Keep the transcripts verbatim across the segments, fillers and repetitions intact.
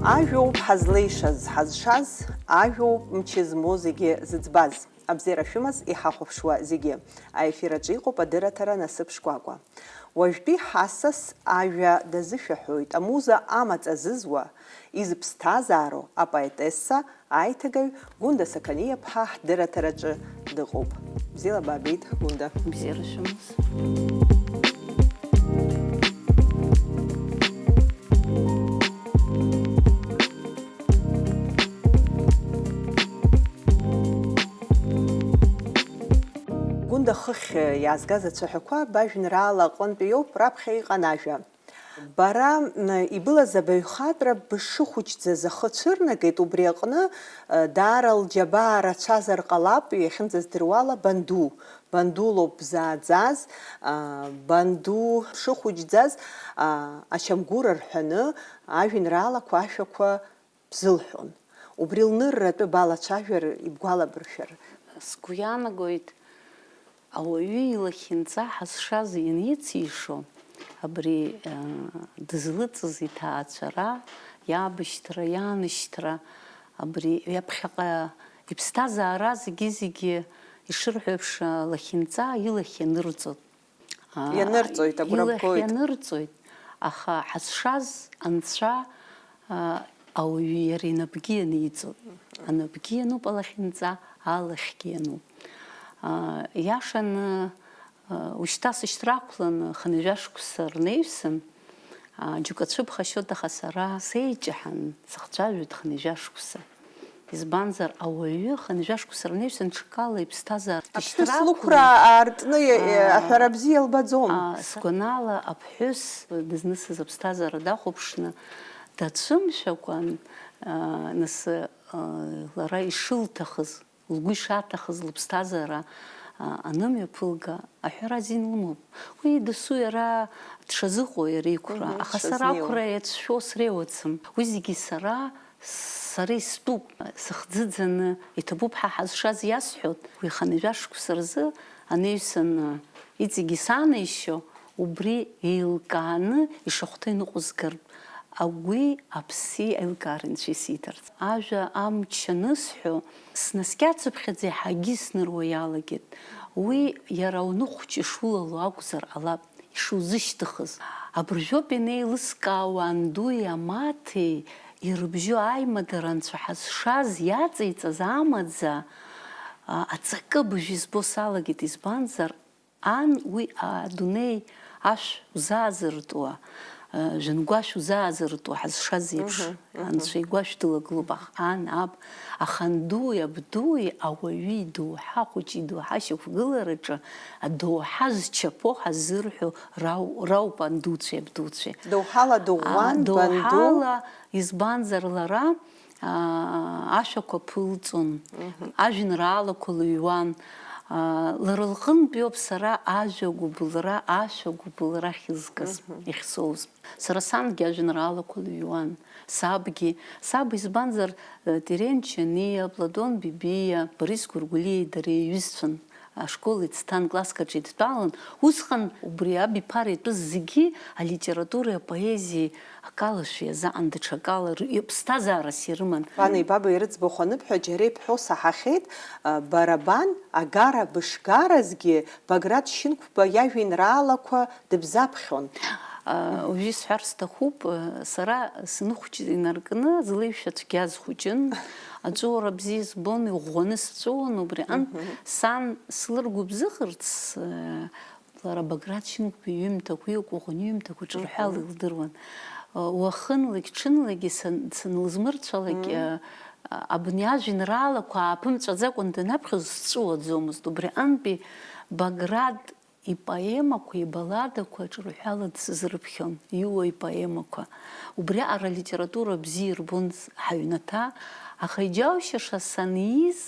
Ажәоуп ҳазлеишаз, ҳазшаз, ажәоуп мчы змоу зегьы зыӡбаз. Абзиара шәымаз иҳахәаԥшуа зегьы. Аефир аҿы иҟоуп адырраҭара Насыԥ Шкәакәа. Уажәтәи ҳасас ажәа дазышәаҳәоит амуза амаҵ азызуа, изыԥсҭазаароу апоетесса, аиҭагаҩ Гәында Сақаниаԥҳа ҳдырраҭараҿы дыҟоуп. Бзиала баабеит, Гәында. Бзиара шәымаз. Гәында хыхь иаазгаз ацәаҳәақәа бажәеинраала аҟынтәи иоуп, раԥхьа иҟан ажәа. Бара, м, ибылаз абаҩхатәра бышхәыҷӡаз ахы цәырнагеит, убри аҟны, э, даара лџьабаа рацәазар ҟалап, иахьынӡаздыруала, банду. Банду лоуп бзааӡаз, а, банду бшыхәыҷӡаз, а, Ачамгәыр рҳәаны ажәеинраалақәа ашәақәа бзылҳәон. Убри лнырратәы балацәажәар, ибгәалабыршәар. Сгәы иаанагоит, ауаҩы илахьынҵа ҳазшаз ианицишо, абри, э, дызлыҵыз иҭаацәара, иабашьҭра, иаанашьҭра, абри ҩаԥхьаҟа иԥсҭазаара зегьы-зегьы ишырҳәо еиԥш, лахьынҵа илахь ианырҵоит. Аа, Ианырҵоит, агәра илахь гоит. Ианырҵоит, аха ҳазшаз анцәа, аа, ауаҩы иара инапгьы ианиҵоит. Анапгьы иануп алахьынҵа, алахьгьы иануп. Аа, иашаны, аа, ушьҭа сышьҭра ақәланы хынҩажәа шықәса рнаҩсан, аа, џьоук ацәыбӷашьоит, аха сара сеиҷаҳан, сыхцәажәоит хынҩажәа шықәса. Избанзар, ауаҩы хынҩажәа шықәса рнаҩсан ҽакала иԥсҭазаара Аԥҳәыс дышьҭрақәлан, лықәра аартны, а, аҳәара бзиа лбаӡом. А, сгәанала, аԥҳәыс дызнысыз аԥсҭазаара дахәаԥшны дацәымшәакәан, а, нас, а, лара ишылҭахыз, лгәы ишаҭахыз лыԥсҭазаара, а, анымҩаԥылга, аҳәара азин лымоуп. Уи дасу иара дшазыҟоу иара иқәра, Мгм, аха сара дшазнеиуа. Ақәра иацәшәо среиуаӡам. Уи зегьы сара, сара истәуп. Сыхӡыӡаны, иҭабуп ҳа ҳазшаз иасҳәоит. Уи хынҩажәа шықәса рзы анаҩсан иҵегьы санеишьо, убри еилкааны ишахәҭа иныҟәызгартә агәи аԥси аилкаара анцәа исиҭарц. Ажәа амч анысҳәо, снаскьацыԥхьаӡа еиҳагьы сныруа иалагеит. Уи иара ауны хәҷы ишулало акәзар ҟалап, ишузышьҭыхыз. Абыржәоуп ианеилыскаауа андуи амаҭеи ирыбжьоу аимадара анцәа ҳазшаз иаҵеиҵаз амаӡа, а, аҵакы абыржә избо салагеит, избанзар, Ан уи адунеи ашә узаазыртуа, э, жәынгәашә узаазыртуа ҳазшаз еиԥш, Мгм, мгм. Анцәа игәашә дылагылоуп, аха ан, аб, ахандуи, абдуи, ауаҩи, идоуҳа хәыҷи идоуҳа шьақәгылараҿы адоуҳа зчаԥо ҳаззырҳәо рау-, рауп андуцәеи абдуцәеи. Доуҳала дыӷәӷәан, А, банду. Доуҳала, избанзар лара, аа, ашәақәа ԥылҵон, Мгм. Ажәеинраалақәа лыҩуан. Аа, лара лҟынтәиоуп сара ажәа гәыбылра, ашәа гәыбылра ахьызгаз, Мгм. Иахьсоуз. Сара сангьы ажәеинраалақәа лыҩуан, сабгьы. Саб избанзар, э, Терент Ҷаниа, Платон Бебиа, Борис Гәыргәлиеи дареи иҩызцәан. Ашкол ицҭан, класск аҿы идтәалан, усҟан убри абиԥара итәыз зегьы алитературеи апоезиеи акалашәа иазаан даҽакала ры-, иԥсҭазаарас ирыман. Бани баби рыӡбахә аныбҳәа, џьара ибҳәо саҳахьеит, а, бара бан, агара бышгаразгьы, Баграт Шьынқәба иажәеинраалақәа дыбзаԥхьон. А, уажәы исҳәар сҭахуп, а, сара сныхәҷы инаркны злеишәа цәгьа схәыҷын. Аҵәуара бзиа збон, иӷәӷәаны сҵәуон, убри аҟынтә Мгм. Сан слыргәыбзыӷырц, э, лара Баграт Шьынқәба иҩымҭақәа, иҟәыӷәӷәаны иҩымҭақәа ҿырҳәала Мгм. Илдыруан. Э, уахынлагь, ҽынлагьы сан-, санылзмырцәалак, Мгм. Э, абни ажәеинраалақәа ааԥымҵәаӡакәан данаԥхьоз сҵәуаӡомызт. Убри аҟынтәи Баграт ипоемақәа, ибалладақәа ҿырҳәала дсызрыԥхьон, иуа ипоемақәа. Убриаҟара алитература бзиа ирбон ҳаҩнаҭа, аха иџьаушьаша саниз,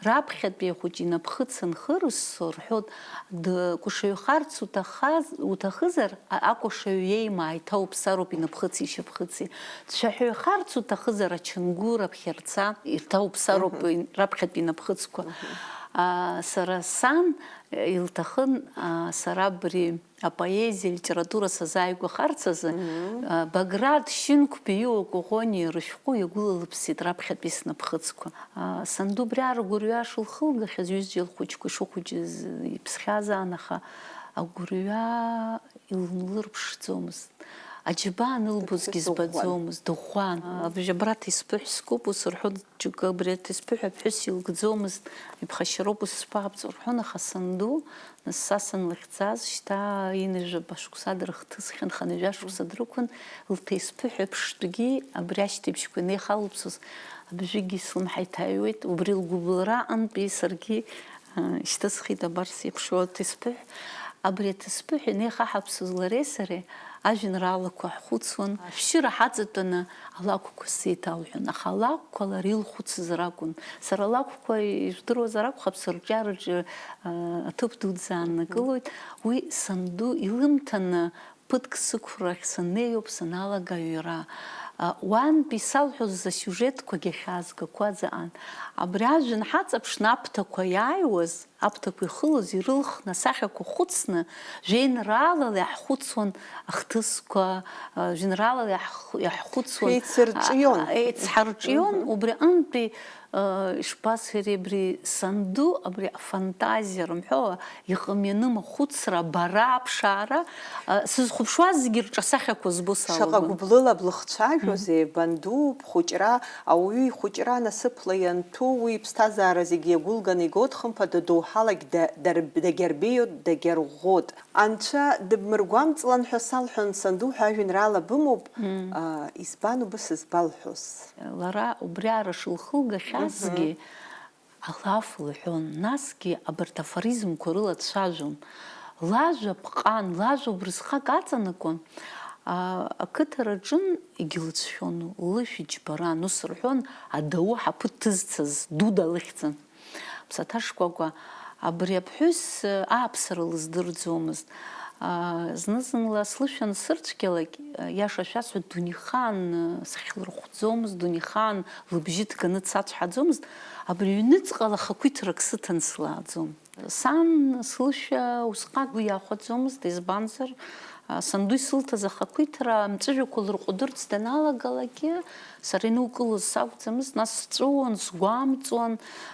раԥхьатәи ахәыҷы инапхыцын хырыссо, рҳәот, дкәашаҩхарц уҭахаз-, уҭахызар, а-, акәашаҩ иеимаа иҭауԥсароуп инапхыци ишьапхыци, дцәаҳәаҩхарц уҭахызар, ачынгәыр, аԥхьарца ирҭауԥсароуп Мгм. Раԥхьатәи инапхыцқәа. Мгм. А, сара сан, э, илҭахын, а, сара абри апоезиа, алитература сазааигәахарц азы, а, Баграт Шьынқәбеи Коӷониа рышәҟәы иагәылалыԥсеит раԥхьатәи снапхыцқәа. А, санду убри аара гәырҩа шылхылгахьаз, ҩыџьа лхәыҷқәа ишыхәыҷыз иԥсхьазаан, аха агәырҩа илнлырԥшӡомызт. Аџьабаа анылбозгьы збаӡомызт, дыӷәӷәан. Абжьы абра аҭесԥыҳә скуп, ус рҳәон, џьоукы абри аҭесԥыҳә аԥҳәыс илгӡомызт, иԥхашьароуп, ус шԥаҟабҵо рҳәон, аха санду, нас са санлыхьӡаз, шьҭа ҩынҩажәаба шықәса дрыхҭысхьан, хынҩажәа шықәса дрықәын, лҭесԥыҳә аԥштәгьы абри ашьҭыбжьқәа инеихалыԥсоз абжьыгьы слымҳа иҭаҩуеит, убри лгәыбылра аҟынтәи саргьы Шьҭысхит абар сеиԥшроу аҭесԥыҳә. Абри аҭесԥыҳә инеихаҳаԥсоз лареи сареи ажәеинраалақәа ҳхәыцуан. Ашәшьыра ҳаҵатәаны алакәқәа сеиҭалҳәон, аха алакәқәа лара илхәыцыз ракәын. Сара алакәқәа ижәдыруазар акәхап, сырҿиараҿы, а, аҭыԥ дуӡӡа ааннакылоит. Уи санду илымҭаны Ԥыҭк сықәрахь саннеиуп саналага аҩра. А, уантәи исалҳәоз асиужетқәагьы ахьаазгақәаз аан. Абри ажәҩан ҳаҵаԥшны аԥҭақәа иааиуаз, аԥҭақәа ихылоз ирылхны, асахьақәа хәыцны, жәеинраалала иаҳхәыцуан ахҭысқәа, а, жәеинраалала иаҳх-, иаҳхәыцуан, еицырҿион. А, а, еицҳарҿион, мгм, убри аҟынтәи Ишԥасҳәари, абри санду, абри афантазиа рымҳәо, иҟамианым ахәыцра, абара, аԥшаара, сызхәаԥшуаз зегьы рҿасахьақәа збо салагон. Шаҟа гәыблыла блыхцәажәозеи, банду, бхәыҷра, ауаҩы ихәыҷра насыԥла ианҭәу, уи иԥсҭазаара зегьы иагәылганы игот, хымԥада, доуҳалагь да-, дагьарбеиот, дагьарӷәӷәот. Анцәа дыбмыргәамҵлан ҳәа салҳәон, санду ҳәа ажәеинраала бымоуп, аа, избан убыс збалҳәоз? Лара убриаара шылхылгахьазгьы, алаф лҳәон, насгьы абарҭ афоризмқәа рыла дцәажәон. Лажәа ԥҟан, лажәа убрысҟак аҵанакуан, аа, ақыҭараҿын егьлыцәшәон, лышә иџьбаран, ус рҳәон, адау ҳаԥы дҭызцаз Дуда лыхьӡын. Ԥсаҭа шкәакәа, абри аԥҳәыс, э, ааԥсара лыздырӡомызт. Аа, зны-зынла слышәан сырцәгьалак, э, иаша шәасҳәоит, дунеихаан, э, сахьлырхәӡомызт, дунеихаан лыбжьы ҭганы дсацәҳаӡомызт, абри ҩныҵҟала хақәиҭрак сыҭан слааӡом. Сан слышәа усҟак уи иаахәаӡомызт, избанзар, а, санду исылҭаз ахақәиҭра амҵәыжәҩақәа лырҟәыдырц даналагалакгьы, сара инукылоз сакәӡамызт, нас сҵәыуон, сгәамҵуан,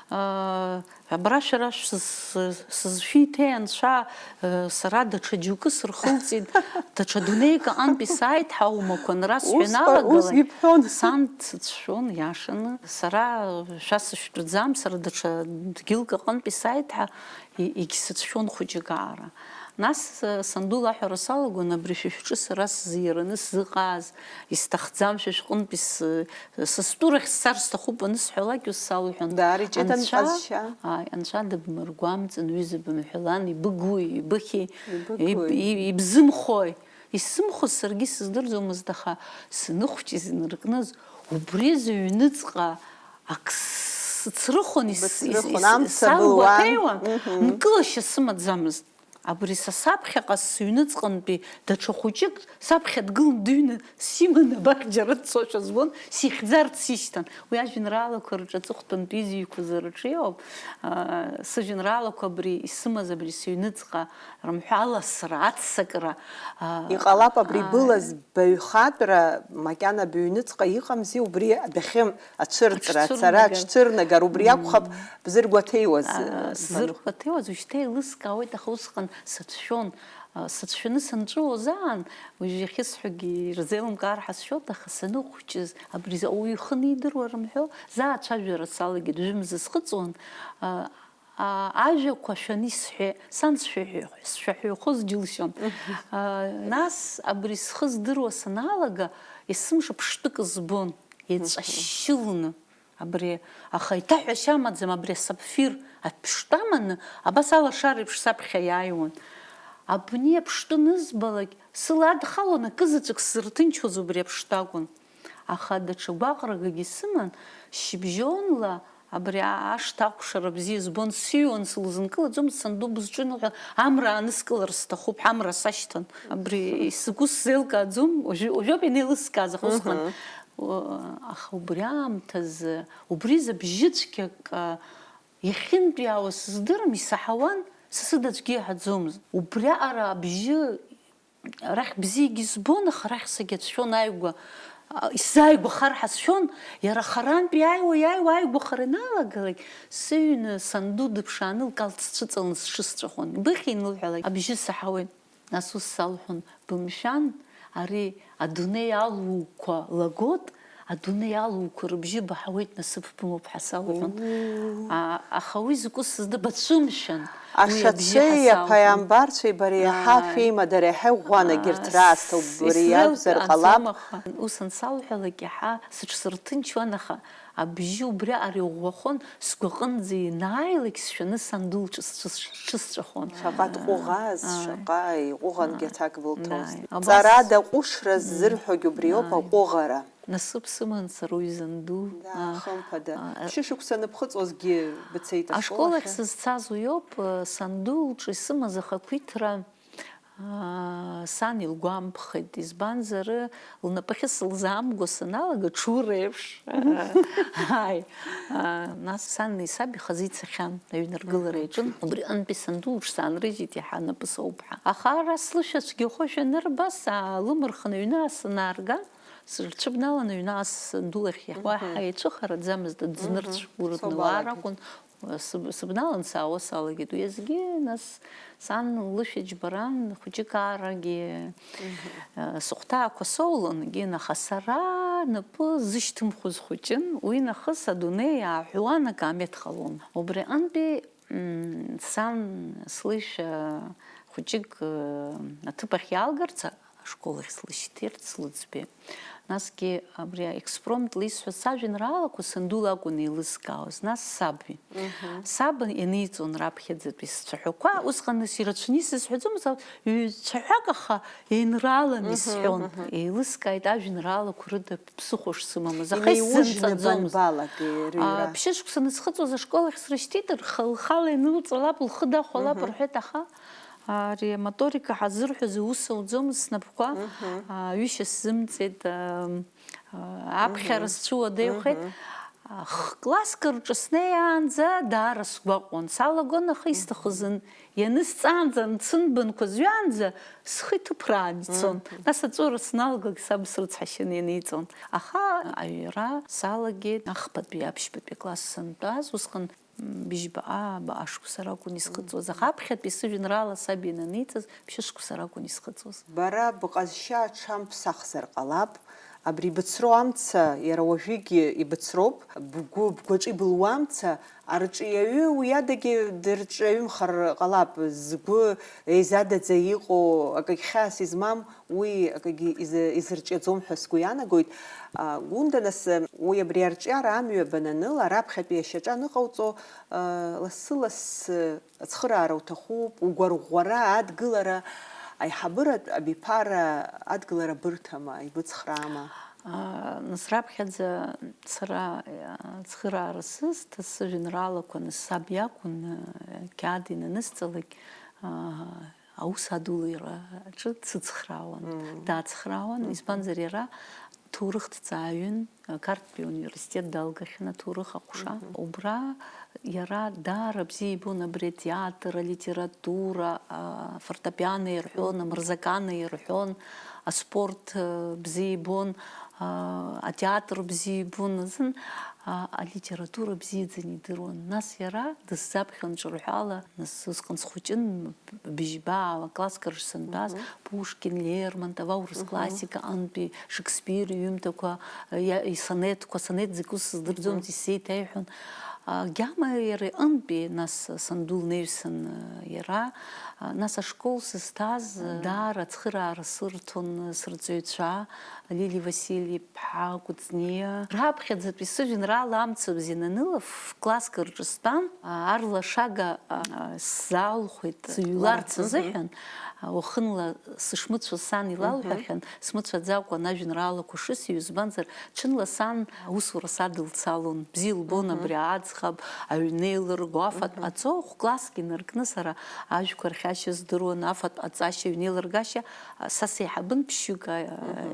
а, абра шәара шәсыз-, сызшәиҭеи анцәа, а, сара даҽа џьоукы сырхылҵит, даҽа дунеик аҟынтәи сааит ҳәа аумақәа анрасҳәа иналагалак, усгьы бҳәон. Сан дсыцәшәон, иашаны, сара шәа сышәтәӡам, сара даҽа дгьылк аҟынтәи сааит ҳәа, И-, егьсыцәшәон хәыҷык аара. Нас, э, санду лаҳәара салагон, абри шәышәҿы сара сзиараны сзыҟааз, исҭахӡам, шәышәҟынтәи сы-, сыстурахь сцар сҭахуп анысҳәалак, ус салҳәон. Даара иҷыдан Анцәа, ҟазшьа. Ааи, Анцәа дыбмыргәамҵын, ҩыза бымҳәалан, ибыгуи, ибыхьи, Ибыгуи. иб-, иб-, ибзымхои? Исзымхоз саргьы сыздырӡомызт, аха саныхәҷыз, инаркныз, убри азы ҩныҵҟа ак сыцрыхон, ис-, ис-, Быцрыхон, ис-, амца салгәаҭеиуан, былуан. Мгм. Нкылашьа сымаӡамызт. Абри са саԥхьаҟа сыҩныҵҟантәи даҽа хәыҷык саԥхьа дгылан дыҩны симаны абар џьара дцошәа збон, сихьӡарц сишьҭан. Уи ажәеинраалақәа рҿы аҵыхәтәантәи изҩқәаз рҿиоуп. Аа, сыжәеинраалақәа абри исымаз, абри сыҩныҵҟа рымҳәа аласра, аццакра, аа, Иҟалап, абри аа, былаз баҩхатәра макьана быҩныҵҟа иҟамзи, убри адәахьы ацәырҵра, ацара, Аҽцәырнагар. аҽцәырнагар, убри Мм. акәхап бзыргәаҭеиуаз, Аа, э, сзыргәаҭеиуаз, уажәшьҭа еилыскаауеит, аха усҟан сацәшәон. Аа, сацәшәаны санҵәуоз аан, уажә иахьысҳәогьы ирзеилымкаар ҳәа сшәоит, аха саныхәҷыз, абри зауаҩ ихы анидыруа рымҳәо, заа ацәажәара салагеит, жәымз схыҵуан, аа, аа, ажәақәа шәаны исҳәе-, сан сшәаҳәа-, сшәаҳәаҩхоз џьылшьон. Мгм. Аа, нас абри схы здыруа саналага, есымша ԥштәык збон, Мгм. еиҵашьшьылны. Абри, аха еиҭаҳәашьа амаӡам, абри асапфир аԥштәы аманы, абас алашара еиԥш саԥхьа иааиуан. Абни аԥштәы анызбалак, сыла адхалон, акызаҵәык сзырҭынчуаз убри аԥштәы акәын. Аха даҽа гәаҟрагагьы сыман, шьыбжьонла абри ашҭа акәшара бзиа збон, сыҩуан, сылзынкылаӡомызт, санду бызҿыноуҳәа, амра ааныскылар сҭахуп, ҳамра сашьҭан. Абри сгәы сзеилкааӡом, уажәы, уажәоуп ианеилыскааз, аха усҟан Мгм. О, аха убри аамҭазы, убри зыбжьыцәгьак, а, Иахьынтәиаауа сыздырам, исаҳауан, са сыда аӡәгьы иаҳаӡомызт. Убриаҟара абжьы арахь бзиагьы збон, аха арахь сагьацәшәон ааигәа, а, исзааигәахар ҳәа сшәон, иара харантә иааиуа, иааиуа ааигәахара ианалагалак, сыҩны санду дыԥшааны лкалҭ сцәыҵаланы сҽысҵәахон. Ибыхьи анылҳәалак, абжьы саҳауеит. Нас ус салҳәон, бымшәан, ари адунеи алуқәа лагот, адунеи алуқәа рыбжьы баҳауеит, насыԥ бымоуп ҳәа салҳәон. Уу. А, аха уи закәыз сыздыр-, бацәымшәан. Уи абжьы ҳәа Ашацеи аԥаи салҳәон. Амбарцәеи бареи иаҳа Ааи. Шәеимадара иаҳа ӷәӷәанагьы Аа, рҭра аасҭа убри акәзар ҟалап. Исзеилкааӡом, аха ус ансалҳәалак иаҳа сыҽсырҭынчуан, аха абжьы убриаҟара иӷәӷәахон, сгәаҟынӡа ианааилак сшәаны санду лҿы сҽыс-, сҽысҵәахон. Шаҟа дҟәыӷаз, Ааи. Шаҟа иҟәыӷангьы Ааи. Аҭак былҭоз. Ааи. Абас Ҵарада ҟәышра Мм. Ззырҳәогь убриоуп Ааи. Аҟәыӷара. Насыԥ сыман сара уи занду. Да, Аа, хымԥада. Аа, Шәышықәса аныбхыҵуазгьы быцеит ашкол Ашкол ахь ахь? Сызцаз уиоуп, санду лҿы исымаз ахақәиҭра, аа, сан илгәамԥхеит, избанзар, лнапахьы сылзаамго саналага, ҽура еиԥш. Ааи. Аа, нас сани саби хазы ицахьан, аҩныргылара Мгм. иаҿын. Убри аҟынтәи санду лҿы саанрыжьит, иаҳа напы соуп ҳәа. Аха ара слышәацәгьахошәа анырба, саалымырхын аҩны аасанаарга, сырцәыбналан аҩны ас санду лахь иаҳ-, Мгм. уаҳа еицәыхараӡамызт, аӡнырцә Мгм. урыдны Собалагьы. Уаа ракәын, сыб-, сыбналан саауа салагеит. Уи азгьы, нас, сан лышәаџьбаран, хәыҷык аарагьы, Мгм. э, сыхәҭаақәа соулан, егьин, аха сара напы зышьҭымхуаз хәыҷын, уи нахыс адунеи ааҳәуан, акаамеҭ ҟалон. Убри аҟынтәи Мм, сан слышәа хәыҷык, э, аҭыԥ ахь иаалгарц, а-, ашкол ахь слышьҭирц слыӡбеит. Насгьы абри аекспромт лисҳәаз сажәеинраалақәа санду лакәын еилыскаауаз, нас саби. Мгм. Саб ианиҵон раԥхьаӡатәи сцәаҳәақәа, усҟан нас ирацәаны исызҳәаӡомызт, ҩ-цәаҳәак аха еинрааланы Мгм, исҳәон. Мгм. Еилыскааит ажәеинраалақәа рыда ԥсыхәа шсымамыз, аха Инеиужьны исзынҵаӡомызт. Банбалак, э, рыҩра? А, ԥшьышықәса анысхыҵуаз ашкол ахь срышьҭит, рхы-, лхала инылҵалап, лхы дахәалап Мгм. рҳәеит, аха, ари амоторика ҳазырҳәоз аус ауӡомызт снапқәа, Мгм. а, ҩышьа сзымҵеит, а, а, аԥхьара Мгм. сцәыуадаҩхеит. Мгм. А, х-, класск рҿы снеиаанӡа даара сгәаҟуан. Салагон, аха исҭахыз ан-, ианысҵаанӡа, ансынбанқәа зҩаанӡа, схы иҭыԥраан ицон. Мгм. Нас аҵәуара сналгалак саб срыцҳашьаны ианиҵон. Аха аҩра салагеит ахԥатәи аԥшьбатәи акласс сантәаз, усҟан, м, быжьба, аа, баҟа шықәса ракәын исхыҵуаз. Аха аԥхьатәи сыжәеинраала саб иананиҵаз, ԥшьышықәса ракәын исхыҵуаз. Бара бҟазшьа аҽамԥсахзар ҟалап, абри ибыцроу амца, иара уажәыгьы ибыцроуп, бгәы, бгәаҿы ибылуа амца, арҿиаҩы уи адагьы дырҿиаҩымхар ҟалап, згәы еизадаӡа иҟоу, акагь хьаас измам, уи акагьы изы-, изырҿиаӡом ҳәа сгәы иаанагоит. А, Гәында, нас, уи абри арҿиара амҩа бананыла, раԥхьатәи ашьаҿа аныҟауҵо, а, лассы-лассы ацхыраара уҭахуп, угәарӷәӷәара, адгылара, аиҳабыратә абиԥара адгылара бырҭама, ибыцхраама? Аа, нас раԥхьаӡа сара, аа, ацхыраара сызҭаз, сыжәеинраалақәа нас саб иакәын, аа, қьаад инанысҵалак, аа, аус адулара аҿы дсыцхраауан, Мм. Даацхраауан, Мгм. Избанзар, иара ҭоурыхҭҵааҩын, Қарҭтәи ауниверситет далгахьан аҭоурых аҟәша. Мгм. Убра иара даара бзиа ибон абри атеатр, алитература, а, афортепиано ирҳәон, Мгм. Амырзакана ирҳәон, аспорт, э, бзиа ибон, а, атеатр бзиа ибон азын, а, алитература бзиаӡаны идыруан. Нас иара дысзаԥхьон ҿырҳәала, нас усҟан схәыҷын, быжьба аала класск рҿы сантәаз, Мгм. Пушкин, Лермонтов, аурыс Мгм. Классика, антәи Шекспир иҩымҭақәа, иа-, исонетқәа, сонет закәыз сыздырӡомызт, Мгм. Исзеиҭеиҳәон. А, гьама иара иҟынтәи, нас санду лнаҩсан, а, иара, а, нас ашкол сызҭаз, Мгм. Даара ацхыраара сырҭон сырҵаҩцәа, Лили Василиа-иԥҳа Кәыҵниа. Раԥхьаӡатәи сыжәеинраала амцабз иананыла, ф-, класск рҿы стәан, а, арлашага, а, а, сзаалхәеит, сыҩларц Мгм. Азыҳәан, Уахынла сышмыцәоз сан илалҳәахьан, смыцәаӡакәан ажәеинраалақәа шысҳәо, избанзар, ҽынла сан аусура садылцалон, бзиа илбон абри аӡӷаб, аҩнеилырго, афатә ҟаҵо, хә-класск инаркны сара ажәқәа рхьашьа здыруан, афатә ҟаҵашьа, аҩнеилыргашьа, са сеиҳабын ԥшьҩык, а,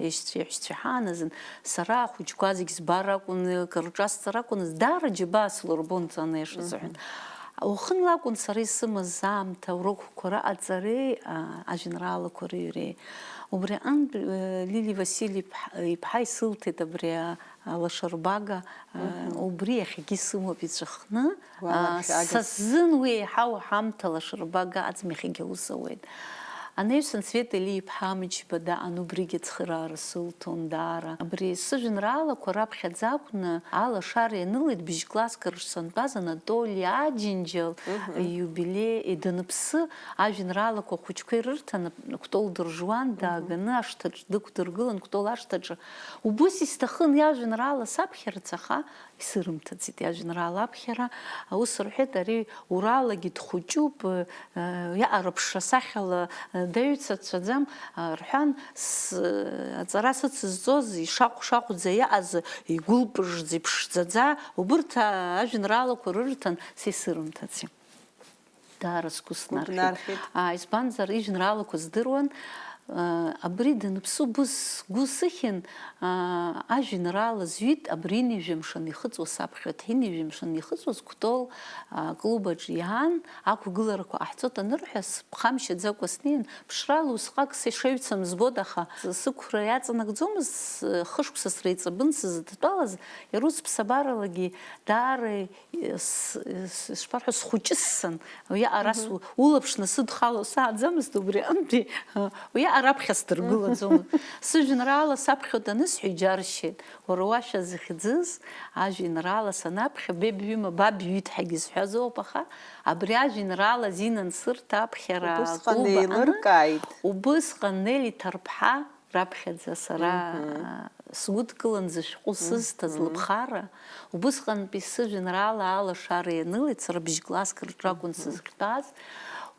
ишьцәа-, иаҳәшьцәа ҳаан азын, сара ахәыҷқәа зегь збар акәын, акыр ҿасҵар акәын, даара џьабаа слырбон, аиаша азыҳәан. Уахынла акәын сара исымаз аамҭа урокқәа раҟаҵареи, а, ажәеинраалақәа рыҩреи. Убри аҟынтә, э, Лили Василь иԥҳ-, иԥҳа исылҭеит абри, а, алашарбага, а, убри иахьагьы исымоуп иҵәахны. Уаларшәага. А, са сзын уи еиҳау аҳамҭа алашарбага аӡым, иахьагьы аус ауеит. Анаҩсан Света Елиа-иԥҳа Амҷба даан, убригьы ацхыраара сылҭон даара. Абри сыжәеинраалақәа раԥхьаӡа акәны алашара ианылеит быжь класск рҿы сантәаз Анатоли Аџьынџьал ииубилеи даныԥсы, ажәеинраалақәа ахәыҷқәа ирырҭан, Кәтол Дыржуан дааганы ашҭаҿы дықәдыргылан, Кәтол ашҭаҿы. Убыс исҭахын иажәеинраала саԥхьарц, аха исырымҭаӡеит иажәеинраала аԥхьара. Ус рҳәеит, ари уралагьы дхәыҷуп, э, иаҟара ԥшра сахьала, э, даҩцацәаӡам, э, рҳәан, с-, аҵара сыцызҵоз ишакәшакәӡа иаҟаз, игәылпыжӡа, иԥшӡаӡа, убырҭ, а, ажәеинраалақәа рырҭан, са исырымҭаӡеит. Даара сгәы снархьит. Угәнархьит. Аа, избанзар, ижәеинраалақәа здыруан. Э, абри даныԥсы убыс сгәы сыхьын, аа, ажәеинраала зҩит, абри инижәамшан ихыҵуа саԥхьоит. Инижәамшан ихыҵуаз Кәтол, аа, клуб аҿы иаан, ақәгыларақәа ҟаҳҵоит анырҳәа, сыԥхамшьаӡакәа снеин, ԥшрала усҟак сышаҩцам збоит, аха сықәра иаҵанакӡомызт, с-, хышықәса среиҵбын сызыдтәалаз, иара ус ԥсабаралагьы даара с-, с-, шԥарҳәо, схәыҷыссан. Уи аҟара су-, улаԥш насыдхало сааӡамызт убри аҟынтәи, уи аҟара аԥхьа сдыргылаӡомызт. Сыжәеинраала саԥхьоит анысҳәа, иџьаршьеит. Уара уашәа зыхьӡыз ажәеинраала санаԥхьа, беб ҩыма, баб ҩит ҳәагьы сҳәаӡом, аха абри ажәеинраала азин ансырҭа аԥхьара Убысҟан клуб аҟны, еилыркааит. Убысҟан Нели Ҭарԥҳа раԥхьаӡа сара, Мгм. а, сгәыдкылан зышәҟәы сызҭаз Мгм. лыԥхара, убысҟантәи сыжәеинраала алашара ианылеит, сара бжь класск рҿы акәын Мгм. сызхьтәаз.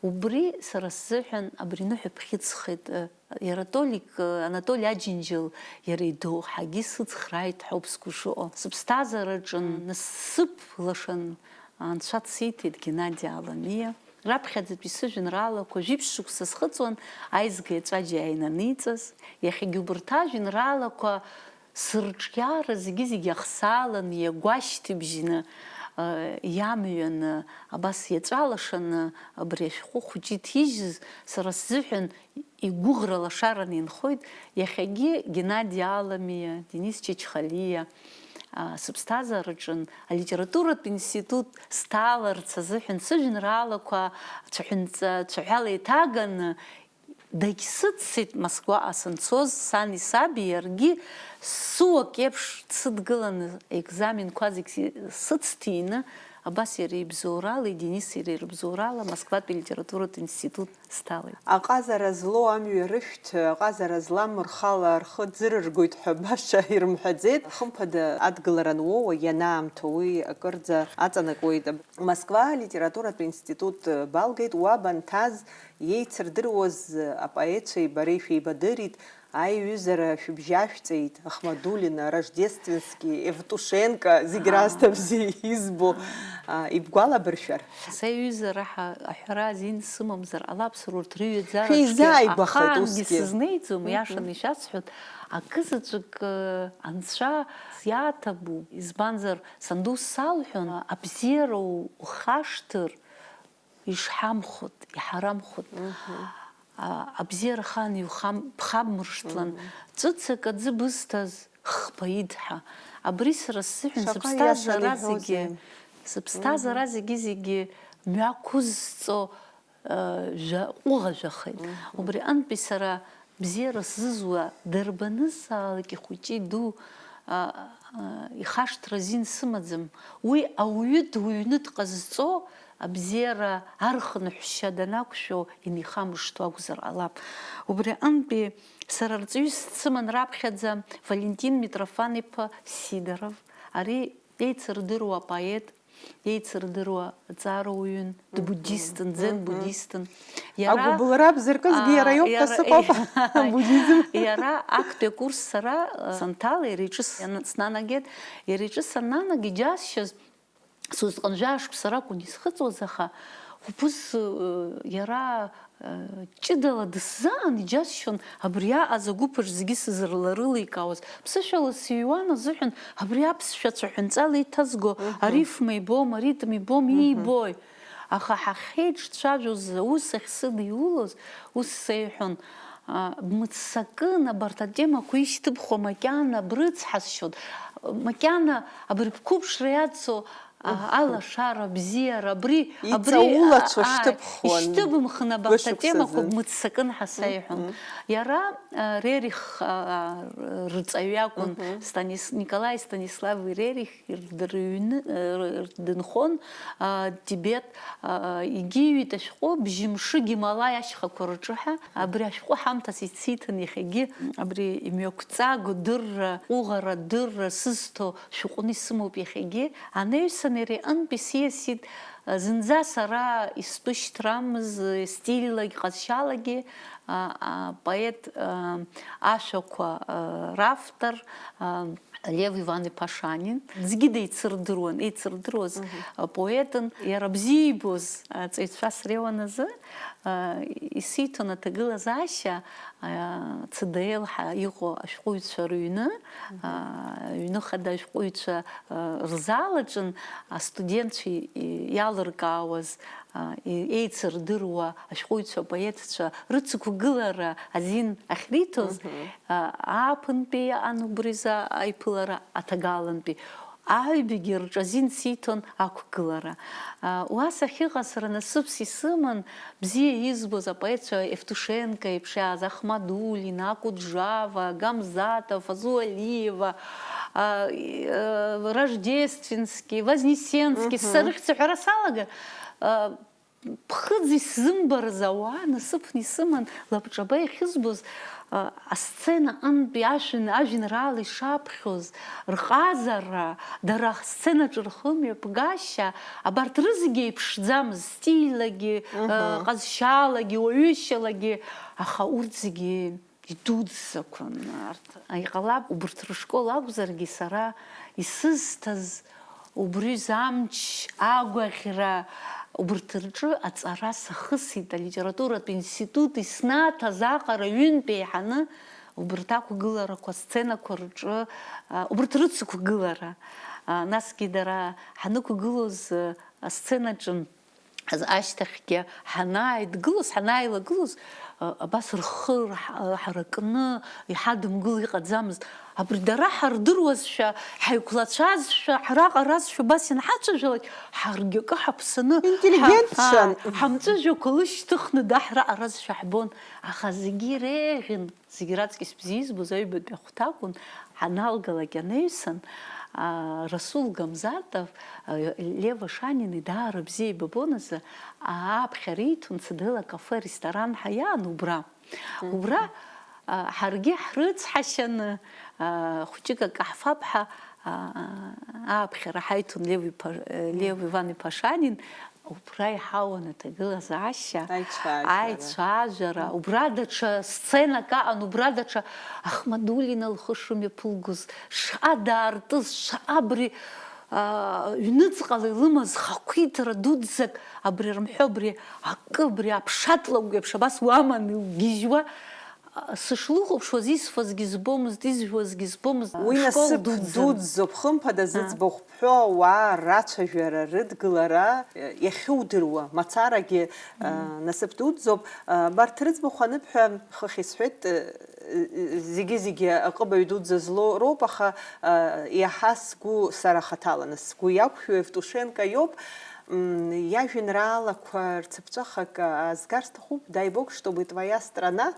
Убри сара сзыҳәан абри ныҳәа ԥхьыӡхеит, э, иара Толик, э, Анатоли Аџьынџьал иара идоуҳагьы сыцхрааит ҳәа ауп сгәы шыҟоу. Сыԥсҭазаараҿы Мгм. насыԥ лашан анцәа дсиҭеит Геннади Аламиа. Раԥхьаӡатәи сыжәеинраалақәа жәиԥшь шықәса схыҵуан аизга еҵәаџьа иааинаниҵаз. Иахьагьы убарҭ ажәеинраалақәа сырҿиара зегьы-зегьы ахсааланы, иагәашьҭыбжьны, э, иамҩаны, абас иаҵәалашаны абри ашәҟәы хәыҷы иҭижьыз сара сзыҳәан игәыӷра лашараны инхоит. Иахьагьы Геннади Аламиа, Денис Чачхалиа, а, сыԥсҭазаараҿын алитературатә институт сҭаларц азыҳәан сыжәеинраалақәа цәаҳәанҵа-, цәаҳәала еиҭаганы дагьсыццеит Москваҟа санцоз, сани саби иаргьы сыуак еиԥш дсыдгыланы, екзаменқәа зегь си-, сыцҭиины, абас иара ибзоурала, Денис иара ирыбзоурала Москватәи алитературатә институт сҭалеит. Аҟазара злоу амҩа рышәҭ, аҟазара злам рхала рхы ӡырыргоит ҳәа баша ирымҳәаӡеит. Хымԥада, адгылара ануоуа, ианаамҭоу уи акырӡа аҵанакуеит. Москва алитературатә институт балгеит, уа банҭаз, иеицырдыруаз апоетцәеи бареи шәеибадырит, аиҩызара шәыбжьашәҵеит, Ахмадулина, Рождественски, Евтушенко, зегь Аа. раасҭа бзиа избо, а, ибгәалабыршәар? Са иҩыза раҳа аҳәара азин сымамзар ҟалап, сара урҭ рыҩаӡара Шәеизааигәахеит ахаангьы усгьы. сызнеиӡом, Мгм. иашаны ишәасҳәоит, акызаҵәык, э, анцәа сиаҭабуп, избанзар, санду салҳәон, абзиара ухашҭыр, ишҳамхәыҭ, иҳарамхәыҭ. Мгм. А, абзиара ахаан иухам-, бхамыршҭлан. Мгм. Ҵәыцак аӡы бызҭаз хԥа идҳа. Абри сара сзыҳәан Шаҟа сыԥсҭазаара иашаны зегьы, иҳәозеи? Сыԥсҭазаара Мгм. зегьы-зегьы мҩақәызҵо, а, жәа-, ҟәыӷажәахеит. Мгм. Убри аҟынтәи сара бзиара сзызуа дарбанызаалак ихәыҷы иду, а, а, ихашҭра азин сымаӡам. Уи ауаҩы дуаҩны дҟазҵо абзиара архныҳәшьа данақәшәо инихамышҭуа акәзар ҟалап. Убри аҟынтәи сара рҵаҩыс дсыман раԥхьаӡа Валентин Митрофан-иԥа Сидоров. Ари еицырдыруа апоет, еицырдыруа аҵара уаҩын, дбуддистын, Мгм. дзен буддистын. Иара, Агәыбылра бзыркызгьы иара аа, иоуп ҳәа иара, сыҟоуп, буддизм. Иара актәи акурс сара, э, санҭала, иара иҿы сан-, снанагеит, иара иҿы саннанаг, иџьасшьаз, сусҟан жәа-шықәса ракәын исхыҵуаз, аха убыс, э, иара, э, ҷыдала дысзаан, иџьасшьон абри аҟаз агәыԥ аҿы зегьы сызларыликаауаз. Ԥсышәала сыҩуан азыҳәан, абри аԥсшәа цәаҳәанҵала иҭазго, Мгм. арифма ибом, аритм ибом, Мгм. иибои? Аха ҳахьеиҿцәажәоз, аус ахьсыдиулоз, ус сеиҳәон, а, бмыццакын, абарҭ атемақәа ишьҭыбхуа макьана брыцҳасшьон, макьана абри бқәыԥшра иацу, а, Мгм. алашара, абзиара, абри, абри, Иҵаулацәа а, а, шьҭыбхуан шьҭыбымхын абарҭ бышықәса атемақәа азын. Бмыццакын ҳәа сеиҳәон. Мгм. Иара, а, Рерих, а, рҵаҩы акәын, Мгм. Станис-, Николаи Станислави Рерих. Рдырҩны, р-, дынхон, а, Тибет, а, егьиҩит ашәҟәы Бжьымшы Гималаи ашьхақәа рҿы ҳәа. Абри ашәҟәы ҳамҭас исиҭан иахьагьы. Абри имҩақәҵагоу дырра, ҟәыӷара дырра сызҭо шәҟәны исымоуп иахьагьы. Анаҩсан иара иҟынтәи сиасит, а, зынӡа сара истәышьҭрамыз, стильлагь ҟазшьалагьы, а, апоет, а, ашәақәа, а, равтор, а, Лев Иван-иԥа Шанин, зегьы деицырдыруан, еицырдыруаз, Мгм. апоетын, иара бзиа ибоз аҵаҩцәа среиуан азы, а, исиҭон аҭагылазаашьа, а, Ц Д Л ҳәа иҟоу ашәҟәыҩҩцәа рыҩны, Мгм. а, ҩны хада ашәҟәыҩҩцәа, а, рзал аҿын астудентцәа и-, иалыркаауаз, а, и-, еицырдыруа ашәҟәыҩҩцәа, апоетцәа рыцықәгылара азин ахьриҭоз, Мгм. а, ааԥынтәи иҟан убри азы аиԥылара, аҭагалантәи. Аҩбагьы рҿы азин сиҭон ақәгылара. А, уа сахьыҟаз сара насыԥс исыман бзиа избоз апоетцәа Евтушенко еиԥш иааз, Ахмадулина, Акуджава, Гамзатов, Азуалиева, а, и, э, Рождественский, Вознесенский, Мгм. са рыхьӡ ҳәара салага, а, ԥхыӡ исзымбарыз ауаа насыԥны исыман, лабҿаба иахьызбоз, а, асцена аҟынтәи ашәын-, ажәеинраала ишаԥхьоз, рҟазара, дара асценаҿы рхымҩаԥгашьа, абарҭ рызегьы еиԥшӡамызт, стильлагьы, Мгм. а, ҟазшьалагьы, уаҩышьалагьы, аха урҭ зегьы идуӡӡақәан арҭ. Иҟалап, убарҭ рышкол акәзаргьы, сара исызҭаз убри замч, агәаӷьра, убарҭ рҿы аҵара сахысит, алитературатә институт иснаҭаз аҟара ҩынтә еиҳаны убарҭ ақәгыларақәа, асценақәа рҿы, а, убарҭ рыцықәгылара. А, насгьы дара ҳанықәгылоз, а, асценаҿы Аз-, ашьҭахьгьы ҳанааидгылоз, ҳанааилагылоз, а, абас рхы рҳ-, ҳаракны иҳадымгыло иҟаӡамызт. Абри дара ҳардыруазшәа, ҳаиқәлацәазшәа, ҳраҟаразшәа убас ианҳацәажәалак, ҳаргьы акы ҳаԥсаны, Интеллигентцәан. ҳа-, ҳа-, ҳамҵәыжәҩақәа лышьҭыхны даҳраҟаразшәа ҳбон, аха зегьы иреиӷьын. Зегь раҵкьыс бзиа избоз аҩбатәи ахәҭа акәын, ҳаналгалак анаҩсан, а, Расул Гамзатов, а, Лев Ашанини даара бзиа еибабон азы, а, ааԥхьара ииҭон Цыдела кафе-ресторан ҳәа иаан убра. Мгм. Убра, а, ҳаргьы ҳрыцҳашьаны, а, хәыҷык акы ҳфап ҳәа, а, ааԥхьара ҳаиҭон Лев иԥа-, э, Лев Иван-иԥа Шанин, Убра иҳауан аҭагылазаашьа, Аицәажәара. Аицәажәара, убра даҽа сценак аҟан, убра даҽа Ахмадулина лхы шымҩаԥылгоз, шаҟа даартыз, шаҟа абри, аа, ҩныҵҟала илымаз хақәиҭра дуӡӡак, абри рымҳәо, абри акы, абри аԥшатлакә еиԥш абас уаман илгьежьуа, сышлыхәаԥшуаз, исфазгьы збомызт, изжәуазгьы збомызт. Уи школ насыԥ дуӡӡан. Дуӡӡоуп, хымԥада, зыӡбахә бҳәо ауаа рацәажәара, рыдгылара, э, иахьудыруа мацарагьы, э, насыԥ дуӡӡоуп. Э, абарҭ рыӡбахә аныбҳәа, хыхь исҳәеит, э, э, зегьы-зегьы аҟыбаҩ дуӡӡа злоу роуп, аха, э, иаҳа сгәы, сара хаҭаланы сгәы иақәшәо Евтушенко иоуп. М, иажәеинраалақәа рцыԥҵәахак аазгар сҭахуп, Дай Бог, чтобы твоя страна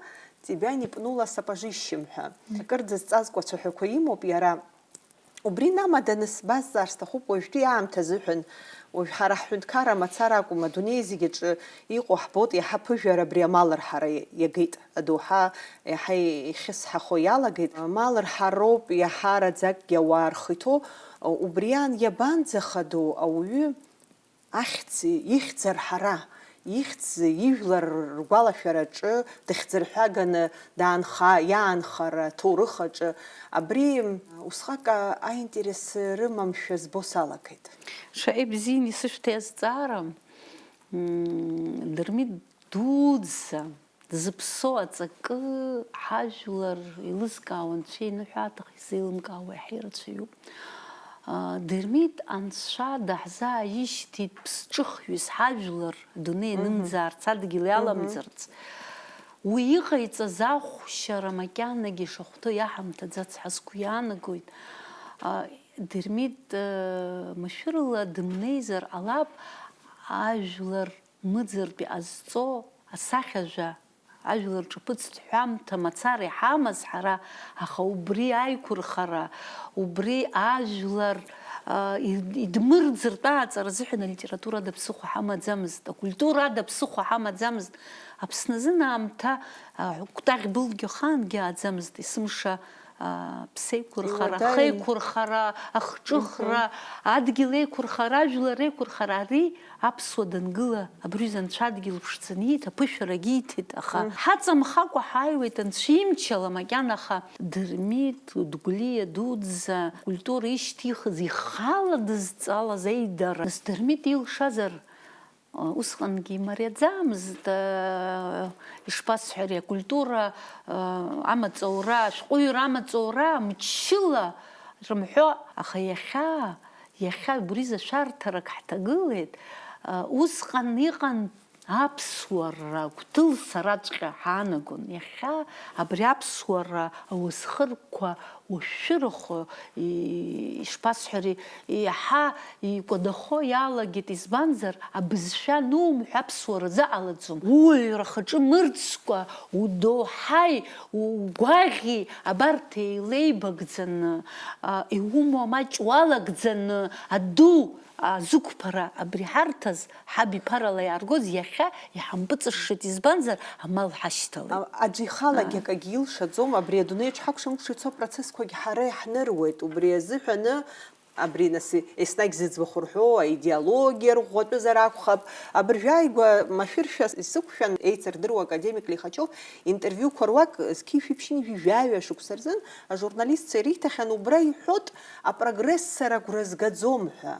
тебя не пнула сапожищем ҳәа. Акырӡа зҵазкуа ацәаҳәақәа имоуп иара. Убри намаданы сбазҵаар сҭахуп, уажәтәи аамҭа азыҳәан, уажә ҳара ҳҳәынҭқарра мацара акәым, адунеи зегь аҿы иҟоу ҳбоит, иаҳа ԥыжәара абри амал рҳара иагеит, адоуҳа иаҳа ихьысҳахо иалагеит. Амал рҳароуп иаҳараӡакгьы ауаа рхы иҭоу, убри аан иабанӡахадоу ауаҩы? Ахьӡ ихьӡ арҳара, ихьӡ ижәлар ргәалашәараҿы дахьӡырҳәаганы даанха-, иаанхара аҭоурых аҿы, абри усҟак аинтерес рымамшәа збо салагеит. Шаҟа ибзиан исышәҭи азҵаара, м, Дырмит дуӡӡа. Дзыԥсоу аҵакы ҳажәлар еилызкаауа, анцәа иныҳәа аҭахы изеилымкаауа иаҳа ирацәаҩуп. Дырмит анцәа даҳзааишьҭит ԥсҿыхҩыс ҳажәлар адунеи Мгм. анымӡаарц, адгьыл Мгм. иаламӡарц. Уи иҟаиҵаз ахәшьара макьанагьы ишахәҭоу иаҳамҭаӡац ҳәа сгәы иаанагоит. Дырмит машәырла дымнеизар ҟалап, ажәлар мыӡыртә иҟазҵо асахьажәа ажәлар ҿаԥыцтә ҳәамҭа мацара иҳамаз ҳара, аха убри аиқәырхара, убри ажәлар, а, и-, идмырӡыртә аҵара азыҳәан алитературада ԥсыхәа ҳамаӡамызт, акультурада ԥсыхәа ҳамаӡамызт. Аԥсны азын аамҭа, а, кәтаӷь былгьо ахаангьы ааӡамызт, есымша, а, ԥсеиқәырхара, Иуадаҩын. ахеиқәырхара, ахҿыхра, Мгм. адгьыл еиқәырхара, ажәлар реиқәырхара, ари аԥсуа дангыла, абри аҩыза анцәа адгьыл ԥшӡаны ииҭ, аԥышәарагьы ииҭеит, аха Мгм. ҳаҵамхакәа ҳааиуеит анцәа имчала макьана, аха Дырмит Дгәлиа дуӡӡа культура ишьҭихыз, ихала дызҵалаз аидара. Нас Дырмит илшазар, усҟангьы имариаӡамызт, ишԥасҳәари, акультура амаҵура, ашәҟәыҩҩра амаҵура мчыла рымҳәо, аха иахьа, иахьа убри изы ашәарҭарак ҳҭагылеит, усҟан иҟан аԥсуара гәҭылсараҵәҟьа ҳаанагон. Иахьа абри аԥсуара ауасхырқәа уашәшәырахо, и-, ишԥасҳәари, иаҳа икәадахо иалагеит, избанзар, абызшәа анумҳәа, аԥсуара заҟалаӡом. Ууаҩра хаҿы мырӡкәа, удоуҳаи, угәаӷьи, абарҭ еилеибагӡаны, а, иумоу амаҷ уалагӡаны, аду, азықәԥара абри ҳарҭаз, ҳабиԥарала иааргоз, иахьа иҳампыҵышшеит, избанзар, амал ҳашьҭалеит. А-, аӡәы ихалагьы А. акагьы илшаӡом, абри адунеиаҿ ҳакәшамыкәша ицо апроцессқәагь ҳара иаҳныруеит, убри азыҳәаны абри нас еснагь зыӡбахә рҳәо аидеологиа рӷәӷәатәызар акәхап, абыржәы ааигәа машәыршәа исықәшәан, еицырдыруа академик Лихачев интервиуқәа руак зқьи жәшәи ԥшьынҩажәи жәаҩа шықәса рзын ажурналистцәа ириҭахьан, убра иҳәот, апрогресс сара агәра згаӡом ҳәа.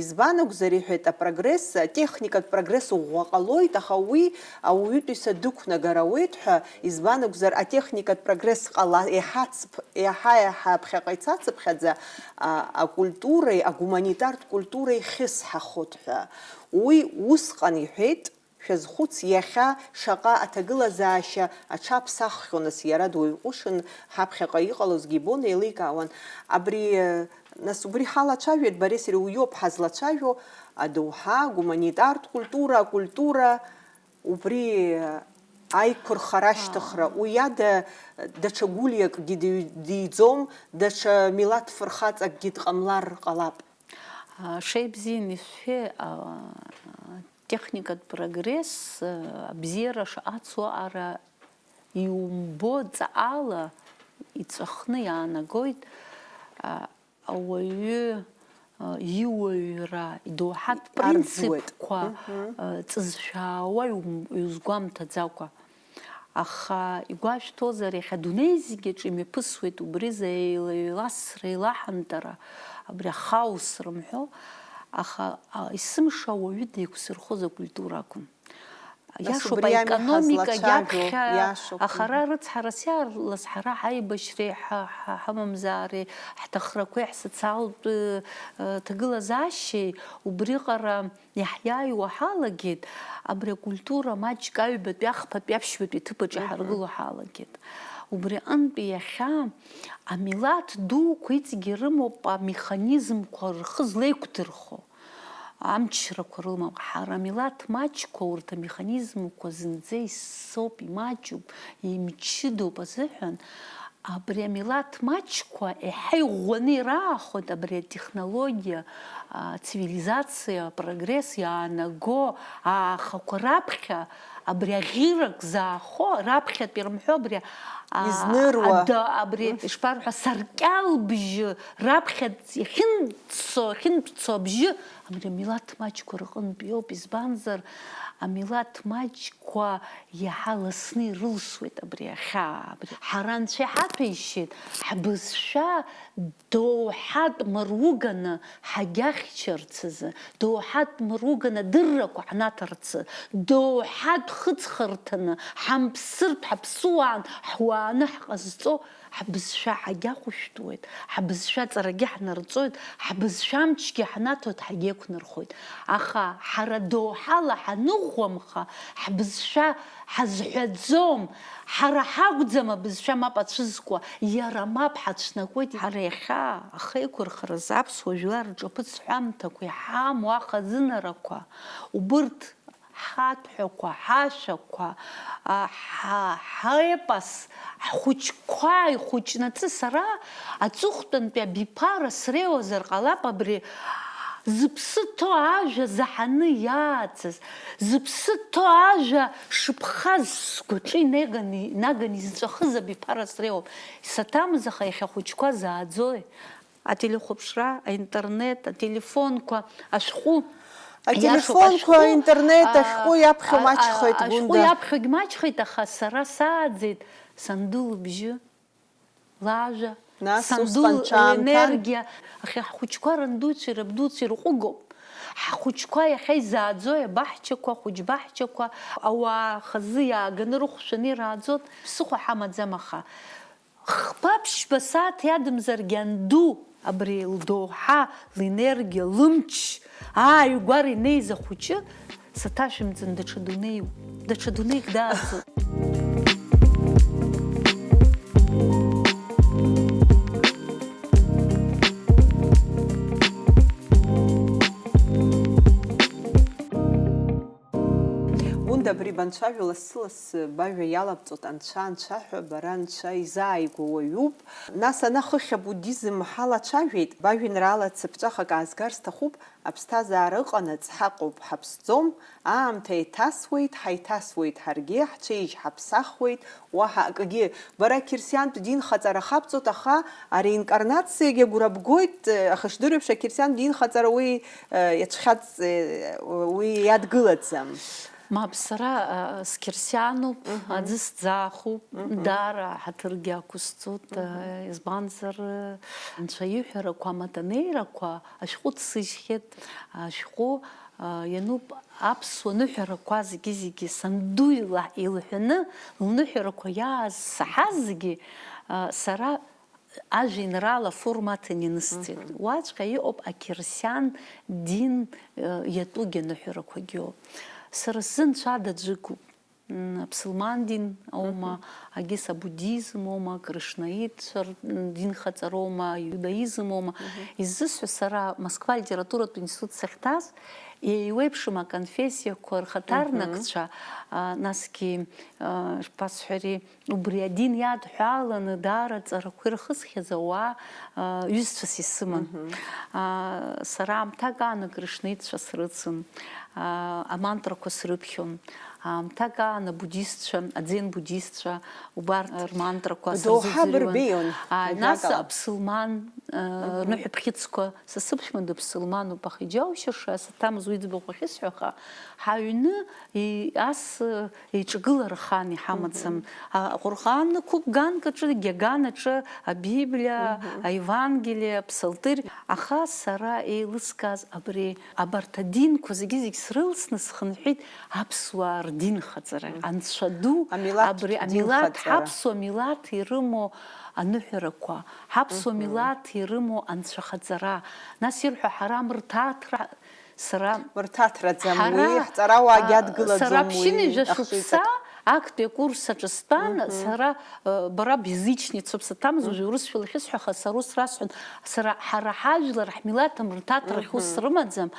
Избан акәзар, иҳәеит, апрогресс, атехникатә прогресс ӷәӷәа ҟалоит, аха уи ауаҩытәыҩса дықәнагар ауеит ҳәа, избан акәзар, атехникатә прогресс ҟала-, еиҳа ацԥ-, еиҳа-еиҳа аԥхьаҟа ицацыԥхьаӡа, а, акультуреи, агуманитартә культуреи хьысҳахоит ҳәа. Уи усҟан иҳәеит, шәазхәыц, иахьа шаҟа аҭагылазаашьа аҽаԥсаххьоу, нас, иара дуаҩ ҟәышын, ҳаԥхьаҟа иҟалозгьы ибон, еиликаауан. Абри, нас, убри ҳалацәажәеит, бареи сареи уиоуп ҳазлацәажәо, адоуҳа, агуманитартә культура, акультура, убри аиқәырхара, ашьҭыхра, уи иада даҽа гәлиакгьы ди-, диӡом, даҽа милаҭ фырхаҵакгьы дҟамлар ҟалап. А, шеибзиан ишәҳәеи, а, техникатә прогресс, а, абзиара шаҟа цо аҟара иумбо ҵаҟала иҵәахны иаанагоит, а, ауаҩы, а, иуаҩра, идоуҳатә Арӡуеит. принципқәа, Мгм. а, ҵызшәаауа иум-, иузгәамҭаӡакәа. Аха игәашәҭозар, иахьа адунеи зегьы аҿы имҩаԥысуеит убри зеилаҩласра, еилаҳантара, абри ахаос рымҳәо, аха, а, есымша ауаҩы деиқәзырхоз акультура акәын. Нас Иашоуп, убри ами аекономика ҳазлацәажәо, иаԥхьа, иашоуп. аха ара рыцҳарас иаарлас ҳара ҳаибашьреи, ҳа-, ҳа-, ҳамамзаареи, ҳҭахрақәеи, ҳсоциалтә, ы, ы, ҭагылазаашьеи убриҟара иаҳиааиуа ҳалагеит, абри акультура маҷк аҩбатәи, ахԥатәи, аԥшьбатәи аҭыԥаҿы Мгм. иҳаргыло ҳалагеит. Убри аҟынтәи иахьа амилаҭ дуқәа иҵегьы ирымоуп амеханизмқәа рхы злеиқәдырхо, амчрақәа рымам. Ҳара амилаҭ маҷқәа, урҭ амеханизмқәа зынӡа исоуп, имаҷуп, имчыдоуп азыҳәан, Абри амилаҭ маҷқәа еиҳа иӷәӷәаны ираахоит абри атехнологиа, ацивилизациа, апрогресс иаанаго аахақәа раԥхьа, абри аӷьырак заахо, раԥхьатәи рымҳәо, абри, а, Изныруа. ада-, абри, ишԥарҳәа, саркьал бжьы раԥхьа иахьынцо, иахьынтәцо абжьы, абри амилаҭ маҷқәа рҟынтә иоуп, избанзар, амилаҭ маҷ- қәа иаҳа ласны ирылсуеит абри ахьаа, абри. Ҳара анцәа иҳаҭәеишьеит, ҳбызшәа доуҳатә мыруганы ҳагьахьчарц азы, доуҳатә мыруганы адыррақәа ҳнаҭарц азы, доуҳатә хыҵхырҭаны ҳамԥсыртә, ҳаԥсуаан, ҳуааны ҳҟазҵо, ҳбызшәа ҳагьахәышәтәуеит, ҳбызшәа ҵарагьы ҳнарҵоит, ҳбызшәа амчгьы ҳнаҭоит, ҳагьеиқәнархоит. Аха ҳара доуҳала ҳаныӷәӷәамха, ҳбызшәа ҳазҳәаӡом, ҳара ҳакәӡам абызшәа мап ацәызкуа, иара мап ҳацәнакуеит. Ҳара иахьа ахеиқәырхаразы аԥсуа жәлар рҿаԥыц ҳәамҭақәа иҳамоу ахазынарақәа, убырҭ ҳаҭәҳәақәа, ҳашәақәа, а, ҳа-, ҳепос, ҳхәыҷқәа ихәыҷнаҵы сара аҵыхәтәантәи абиԥара среиуазар ҟалап абри зыԥсы ҭоу ажәа заҳаны иааӡаз, зыԥсы ҭоу ажәа шыԥхаз сгәаҿы инаганы, инаганы изҵәахыз абиԥара среиуоуп. Исаҭамыз, аха иахьа ахәыҷқәа зааӡои? Ателехәаԥшра, аинтернет, ателефонқәа, ашәҟәы. Ателефонқәа, иашоуп, ашәҟәы, аинтернет, а, ашәҟәы иаԥхьо а, маҷхеит, а, ашәҟәы Гәында. Иаԥхьогь маҷхеит, аха сара сааӡеит санду лыбжьы, лажәа, нас санду усҟан ҽаамҭан. Ленергиа. Аха ҳхәыҷқәа рандуцәеи рабдуцәеи рҟәыгоуп. Ҳхәыҷқәа иахьа изааӡои абаҳчақәа, ахәыҷбаҳчақәа, ауаа хазы иааганы рыхәшәаны ирааӡоит, ԥсыхәа ҳамаӡам, аха Хԥа-ԥшьба сааҭ иадамзаргьы анду, абри лдоуҳа, линергиа, лымч, ааигәара инеиз ахәыҷы, саҭашәымҵан даҽа дунеиуп, даҽа дунеик дааӡоуп. Гәында, абри банцәажәо лассы-лассы бажәа иалабҵоит, анцәа, анцәа ҳәа, бара анцәа изааигәоу уаҩуп. Нас ана хыхь абуддизм ҳалацәажәеит, бажәеинраала цыԥҵәахак аазгар сҭахуп, аԥсҭазаара ыҟанаҵ ҳаҟоуп, ҳаԥсӡом, аамҭа еиҭасуеит, ҳаиҭасуеит ҳаргьы, ҳцәеижь ҳаԥсахуеит, уаҳа акгьы. Бара қьырсиантә динхаҵара хабҵоит, аха ареинкарнациагьы агәра бгоит, аха ишдыру еиԥш, ақьырсиантә динхаҵара уи, э, иацәхьаҵ-, э, уи иадгылаӡам. Мап, сара, э, сқьырсиануп, Мгм. Аӡы сӡаахуп, Мгм. Даара ҳаҭыргьы ақәысҵоит, Мгм. Э, избанзар, э, Анцәа иҳәарақәа, аматанеирақәа ашәҟәы ҭсыжьхьеит, ашәҟәы, э, иануп аԥсуа ныҳәарақәа зегьы-зегьы санду ила-, илҳәаны, лныҳәарақәа иааз саҳаз зегьы, а, сара ажәеинраала форматын ианысҵеит. Мгм. Уаҵәҟьа иҟоуп ақьырсиан дин, а, иатәугьы аныҳәарақәагьы ыҟоуп. Сара сзы нцәа даӡәыкуп. М, аԥсылман дин аума, Мгм. Агьыс абуддизм аума, акришнаитцәа р-, м, динхаҵароума, аиудаизм аума. Мгм. Иззысҳәо, сара Москва алитературатә институт сахьҭаз, еиуеиԥшым аконфессиақәа рхаҭарнакцәа, Мгм. А, насгьы, а, шԥасҳәари, убри адин иадҳәаланы даара ҵарақәа ирхысхьаз ауаа, а, ҩызцәас исыман. Мгм. А, сара аамҭак аан акришнаитцәа срыцын, а, амантрақәа срыԥхьон. Аамҭак аан абуддистцәа, аӡен буддистцәа, убарҭ рмантрақәа Бдоуҳа сырзыӡырҩуан. Бырбеион, А, нас ажәакала. Аԥсылман, а, Мгм. Рныҳәаԥхьыӡқәа, са сыԥшәма дыԥсылмануп, аха иџьаушьаша, саҭамыз уи ӡбахә ахьысҳәо, аха ҳаҩны и-, ас, э, еиҿагылара хан иҳамаӡам. Мгм. А, Ҟәырҟан қәыԥ ганк аҿы, гьаган аҿы Абиблиа, Мгм. Аевангелие, Апсалтырь, аха сара еилыскааз абри Абарҭ адинқәа зегьы-зегь срылсны схынҳәит аԥсуаа рдинхаҵара. Мм. Анцәа ду, Амилаҭтә абри амилаҭ, динхаҵара. Ҳаԥсуа милаҭ ирымоу аныҳәарақәа, ҳаԥсуа Мгм. Милаҭ ирымоу анцәахаҵара. Нас ирҳәо ҳарам рҭаҭра, сара Мырҭаҭраӡам ҳара, уи, ҳҵарауаагьы а, адгылаӡом сара ԥшьынҩажәа уи, шықәса ахшыҩҵак. Актәи акурс аҿы стәан, Мгм. Сара, э, бара безычницоуп, саҭамыз, Мгм. Уажәы урысшәала ахьысҳәаха, сара ус расҳәон, сара ҳара ҳажәлар, ҳмилаҭ амырҭаҭрахь ус Мгм. Рымаӡам,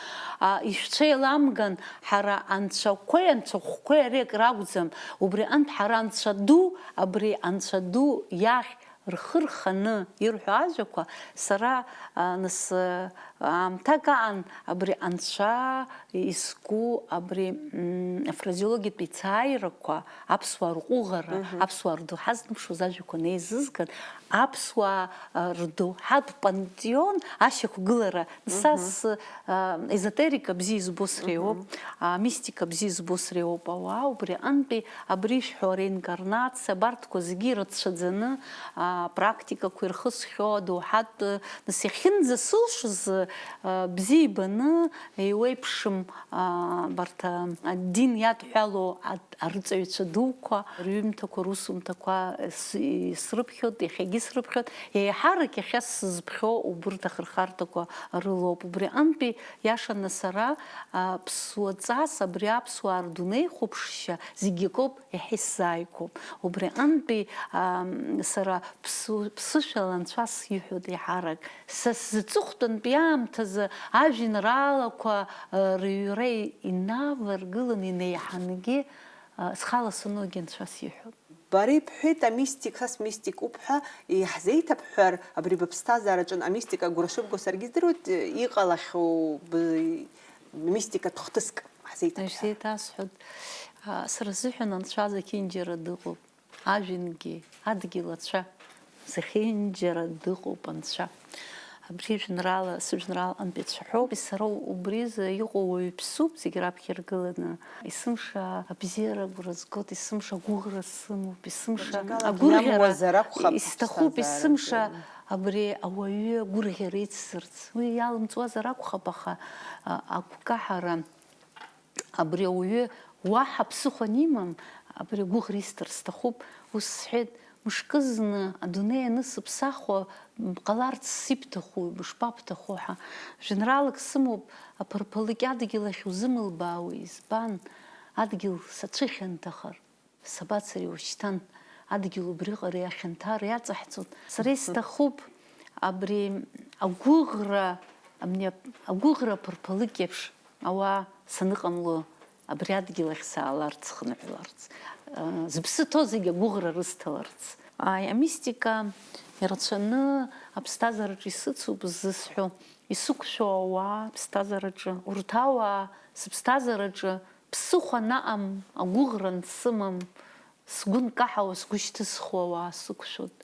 а, ишәцәеиламган, ҳара анцәақәеи анцәахәқәеи ари акыр акәӡам, убри аҟынтә ҳара анцәа ду, абри анцәа ду иахь рхы рханы ирҳәо ажәақәа, сара, а, нас, а, аамҭак аан абри анцәа изку, абри, м, афразеологиатә еицааирақәа, аԥсуаа рҟәыӷара, Мгм. аԥсуаа рдоуҳа зныԥшуаз ажәақәа неизызган, аԥсуаа, а, рдоуҳатә пантеон ашьақәгылара, са Мгм. с-, а, езотерика бзиа избо среиуоуп, Мгм. а, мистика бзиа избо среиуоуп ауаа, убри аҟынтәи абри ишәҳәо реинкарнациа, абарҭқәа зегьы ирацәаӡаны, а, практикақәа ирхысхьоу, адоуҳатә, нас иахьынӡасылшоз, а, бзиа ибаны, еиуеиԥшым, а, абарҭ, а, адин иадҳәалоу ад-, арҵаҩцәа дуқәа, рҩымҭақәа, русумҭақәа с-, срыԥхьоит, иахьагьы срыԥхьоит, еиҳарак иахьа сзыԥхьо убырҭ ахырхарҭақәа рылоуп. Убри аҟынтәи, иашаны сара, а, ԥсуаҵас абри аԥсуаа рдунеихәаԥшшьа зегьы акоуп иахьа исзааигәоуп. Убри аҟынтәи, ам, сара ԥсу-, ԥсышәала анцәа сиҳәоит еиҳарак. Са сзы ҵыхәтәантәи аамҭазы ажәеинраалақәа, а, рыҩра инаваргыланы инеиҳангьы, а, схала санугьы анцәа сиҳәоит. Бара ибҳәеит, амистик, са смистикуп ҳәа, иаҳзеиҭабҳәар, абри быԥсҭазаараҿы амистика агәра шыбго саргьы здыруеит, иҟалахьоу б-, мистикатә хҭыск ҳзеиҭабҳәар. Ишәзеиҭасҳәоит, а, сара сзыҳәан анцәа зехьынџьара дыҟоуп, ажәҩангьы, адгьыл ацәа, зехьынџьара дыҟоуп анцәа. Абри жәеинраала, сыжәеинраала аҟынтәи ацәаҳәоуп, сара убризы иҟоу уаҩԥсуп, зегь раԥхьа иргыланы. Есымша абзиара агәра згоит, есымша агәыӷра сымоуп, есымша Даҽакала агәырӷьара иамуазар акәхап, исҭахуп, ԥсҭазаараҿы. Есымша абри ауаҩы агәырӷьара ицзарц. Уи иалымҵуазар акәхап, аха, а, агәкаҳара абри ауаҩы уаҳа ԥсыхәа анимам, абри агәыӷра исҭар сҭахуп. Ус сҳәеит, мышкызны адунеи анысыԥсахуа, ҟаларц сибҭаху, бышԥабҭаху ҳәа. Жәеинраалак сымоуп, аԥырԥалыкь адгьыл ахь узымылбаауеи, избан? Адгьыл сацәыхьанҭахар, сабацари уашьҭан? Адгьыл убриҟара иахьанҭар иаҵаҳҵоит. Сара исҭахуп абри агәыӷра, абни агәыӷра аԥырԥалыкь еиԥш ауаа саныҟамло, абри адгьыл ахь сааларц, схынҳәларц, э, зыԥсы ҭоу зегь агәыӷра рысҭаларц. Ааи, амистика ирацәаны аԥсҭазаараҿы исыцуп ззысҳәо, исықәшәо ауаа аԥсҭазаараҿы, урҭ ауаа сыԥсҭазаараҿы ԥсыхәа анаҟам, агәыӷра ансымам, сгәы нкаҳауа, сгәы шьҭызхуа ауаа сықәшәоит,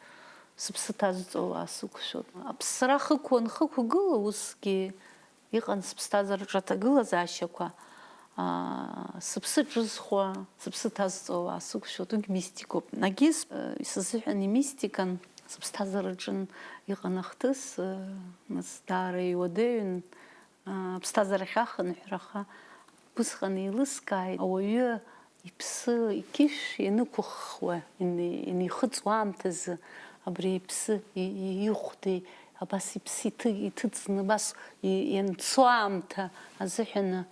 сыԥсы ҭазҵо ауаа сықәшәоит. Аԥсра хықәу анхықәгыла, усгьы иҟан сыԥсҭазаараҿы аҭагылазаашьақәа, аа, сыԥсы ҿызхуа, сыԥсы ҭазҵо ауаа сықәшәоит, уигь мистикоуп. Егьыс, э, исзыҳәан имистикан, сыԥсҭазаараҿын иҟан ахҭыс, э, нас даара иуадаҩын, аа, аԥсҭазаара ахьахынҳәраха, усҟан еилыскааит, ауаҩы иԥсы, иқьышә ианықәыххуа, ини-, инихыҵуа аамҭазы, абри иԥсы и-, и-, ихәдеи, абас иԥсы иҭы-, иҭыҵны, абас и-, ианцо аамҭа азыҳәаны,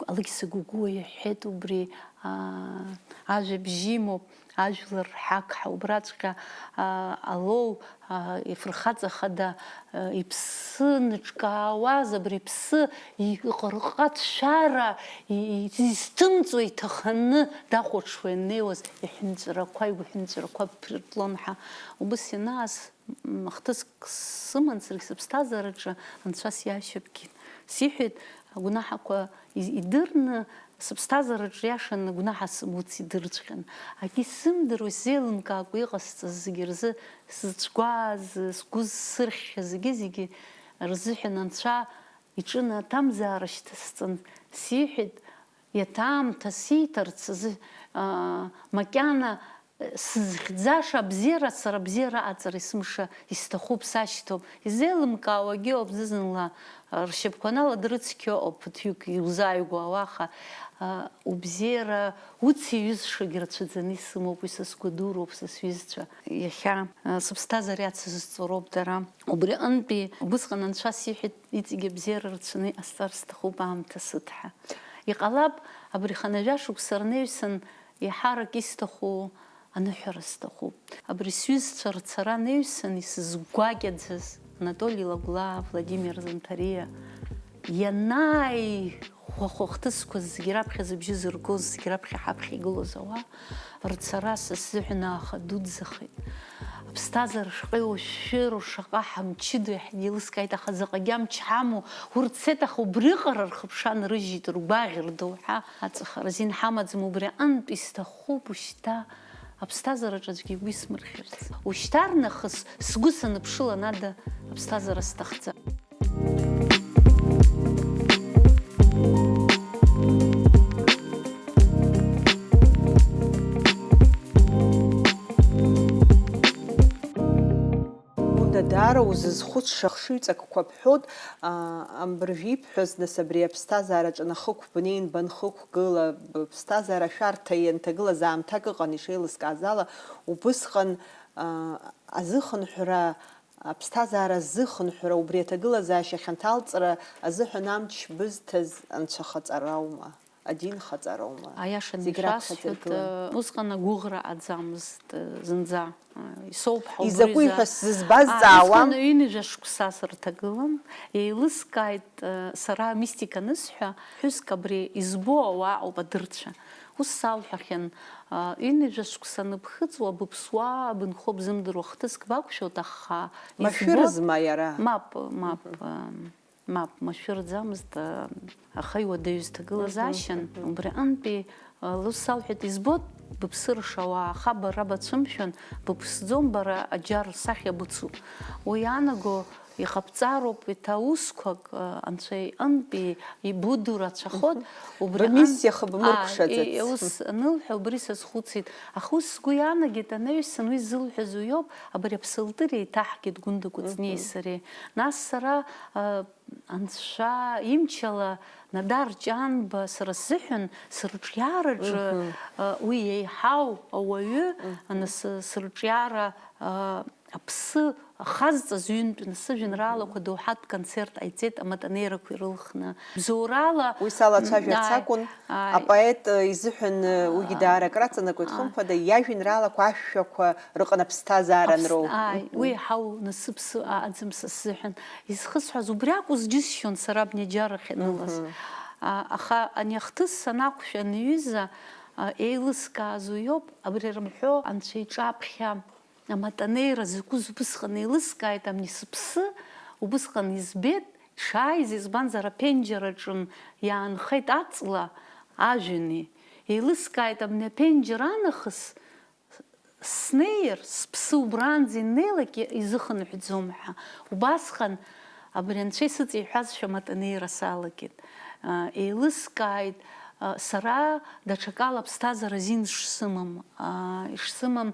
Алықьса Гогәуа иҳәеит убри, аа, ажәабжь имоуп, ажәлар рҳақҳа, убраҵәҟьа, аа, Алоу, аа, ифырхаҵа хада, аа, иԥсы ныҿкаауаз, абри иԥсы иҟырҟацәара и-, и-, изҭымҵуа иҭаханы дахәаҽуа ианнеиуаз, иҳәынҵәрақәа, игәыҳәынҵәрақәа ԥыртлон ҳәа. Убыс ианааз, м, хҭыск сыман, саргь сыԥсҭазаараҿы анцәа сиашьапкит. Сиҳәеит, агәнаҳақәа и-, идырны, сыԥсҭазаараҿы иашаны гәнаҳа сымуц идырҵәҟьан. Акгьы сзымдыруа, исзеилымкаакәа иҟасҵаз зегьы рзы сзыцәгәааз, сгәы зсырхьхьаз зегьы-зегьы рзыҳәан анцәа иҿыны аҭамзаара шьҭасҵан, сиҳәеит, иаҭаамҭа сиҭарц азы, аа, макьана сызхьӡаша абзиара, сара абзиара аҵара есымша исҭахуп, сашьҭоуп. Изеилымкаауагьы ауп, зны-зынла ршьапқәа анала дрыцқьо ауп, ԥыҭҩык иузааигәоу ауаа, аха, а, убзиара уцеиҩызшагь рацәаӡаны исымоуп, уи са сгәадуроуп, са сҩызцәа. Иахьа, а, сыԥсҭазаара иацызҵо роуп дара. Убри аҟынтәи убысҟан анцәа сиҳәеит, иҵегь абзиара рацәаны иҟасҵар сҭахуп аамҭа сыҭ ҳәа. Иҟалап, абри хынҩажәа шықәса рнаҩсан еиҳарак исҭаху аныҳәара сҭахуп. Абри сҩызцәа рцара анаҩсан исызгәакьаӡаз Анатоли Лагәлаа, Владимир Занҭариа, ианааихәахо ахҭысқәа зегь раԥхьа зыбжьы зыргоз, зегь раԥхьа ҳаԥхьа игылоз ауаа рцара са сзыҳәан ааха дуӡӡахеит. Ԥсҭазаара шаҟа иуашәшәыроу, шаҟа ҳамчыдоу иаҳ-, еилыскааит, аха заҟагьы амч ҳамоу, урҭ сеит, аха убриаҟара рхыԥша нарыжьит, ргәаӷь рдоуҳа аҵахара азин ҳамаӡам, убри аҟынтә исҭахуп ушьҭа аԥсҭазаараҿы аӡәгьы игәы исмырхьырц. Ушьҭарнахыс сгәы саныԥшылан ада аԥсҭазаара сҭахӡам. Гәында, даара узызхәыцша хшыҩҵакқәа бҳәоит, аа, абыржәы ибҳәаз, нас, абри аԥсҭазаараҿы нахықә бнеин банхықәгыла, быԥсҭазаара ашәарҭа ианҭагылаз аамҭак ыҟан, ишеилыскааз ала, убысҟан, аа, азыхынҳәра, аԥсҭазаара азыхынҳәра, убри аҭагылазаашьа ахьанҭалҵра азыҳәан амч бызҭаз анцәахаҵара аума? Адинхаҵароума? Аиашаны зегь раԥхьаӡа ишәасҳәоит, иргылан. Э, усҟан агәыӷра аӡамызт, э, зынӡа, э, исоуп ҳәа убри изакәи иза-, ҳәа сзызбазҵаауам. А, усҟан ҩынҩажәа шықәса сырҭагылан, еилыскааит, э, сара амистика анысҳәа, ҳәыск абри избо ауаа ауп адырцәа. Ус салҳәахьан, э, ҩынҩажәа шықәса аныԥхыҵуа, быԥсуа, бынхо бзымдыруа хҭыск бақәшәоит, аха избо Машәырызма иара? Мап, мап, Мгм. э, Мап, машәырӡамызт, а, аха иуадаҩыз ҭагылазаашьан. Мгм, мгм. Убри аҟынтәи, а, лус салҳәеит, избоит, быԥсырша уаа, аха бара бацәымшәан, быԥсӡом, бара аџьар рсахьа быцуп. Уи иаанаго иҟабҵароуп, еиҭа усқәак, а, анцәа иҟынтәи ибудо рацәахоит. Мгм. Убри аҟын-, Бмиссиа хыбмыркәшаӡац. А, и-, ус анылҳәа, убри сазхәыцит. Аха ус сгәы иаанагеит, анаҩсан уи ззылҳәаз уиоуп, абри аԥсылтыр еиҭаҳкит Гәында Кәыҵниеи Мгм. сареи. Нас сара, а, Анцәа имчала Надар Ҷанба сара сзыҳәан сырҿиаараҿы, Мгм. э, уи еиҳау ауаҩы, Мгм. аны сы-, сырҿиаара, э, аԥсы ахазҵаз ҩынтә, нас сыжәеинраалақәа доуҳатә концерт ҟаиҵеит аматанеирақәа ирылхны. Бзоурала, Уи салацәажәарц м, ааи, акәын, ааи. апоет, э, изыҳәан, э, уигьы даара акраҵанакуеит, Ааи. хымԥада, иажәеинраалақәа ашәақәа рыҟан аԥсҭазаара Аԥс-, анроу. ааи, Мгм. уи еиҳау насыԥс аӡам са сзыҳәан. Изхысҳәааз убри акәыз џьысшьон сара абни аџьарахь ианылаз. Мгм. А, аха ани ахҭыс санақәшәа, ани ҩыза, а, еилыскааз уиоуп, абри рымҳәо анцәа иҿаԥхьа аматанеира закәыз убысҟан еилыскааит, амни сыԥсы убысҟан избеит, ишааиз, избанзар, аԥенџьыр аҿын иаанхеит аҵла ажәҩани. Еилыскааит, амни аԥенџьыр анахыс, Снеир, сыԥсы убранӡа иннеилак изыхынҳәӡом ҳәа. Убасҟан абри анцәа исыҵеиҳәазшәа аматанеира салагеит. А, еилыскааит, а, сара даҽакала аԥсҭазаара азин шсымам, а, ишсымам,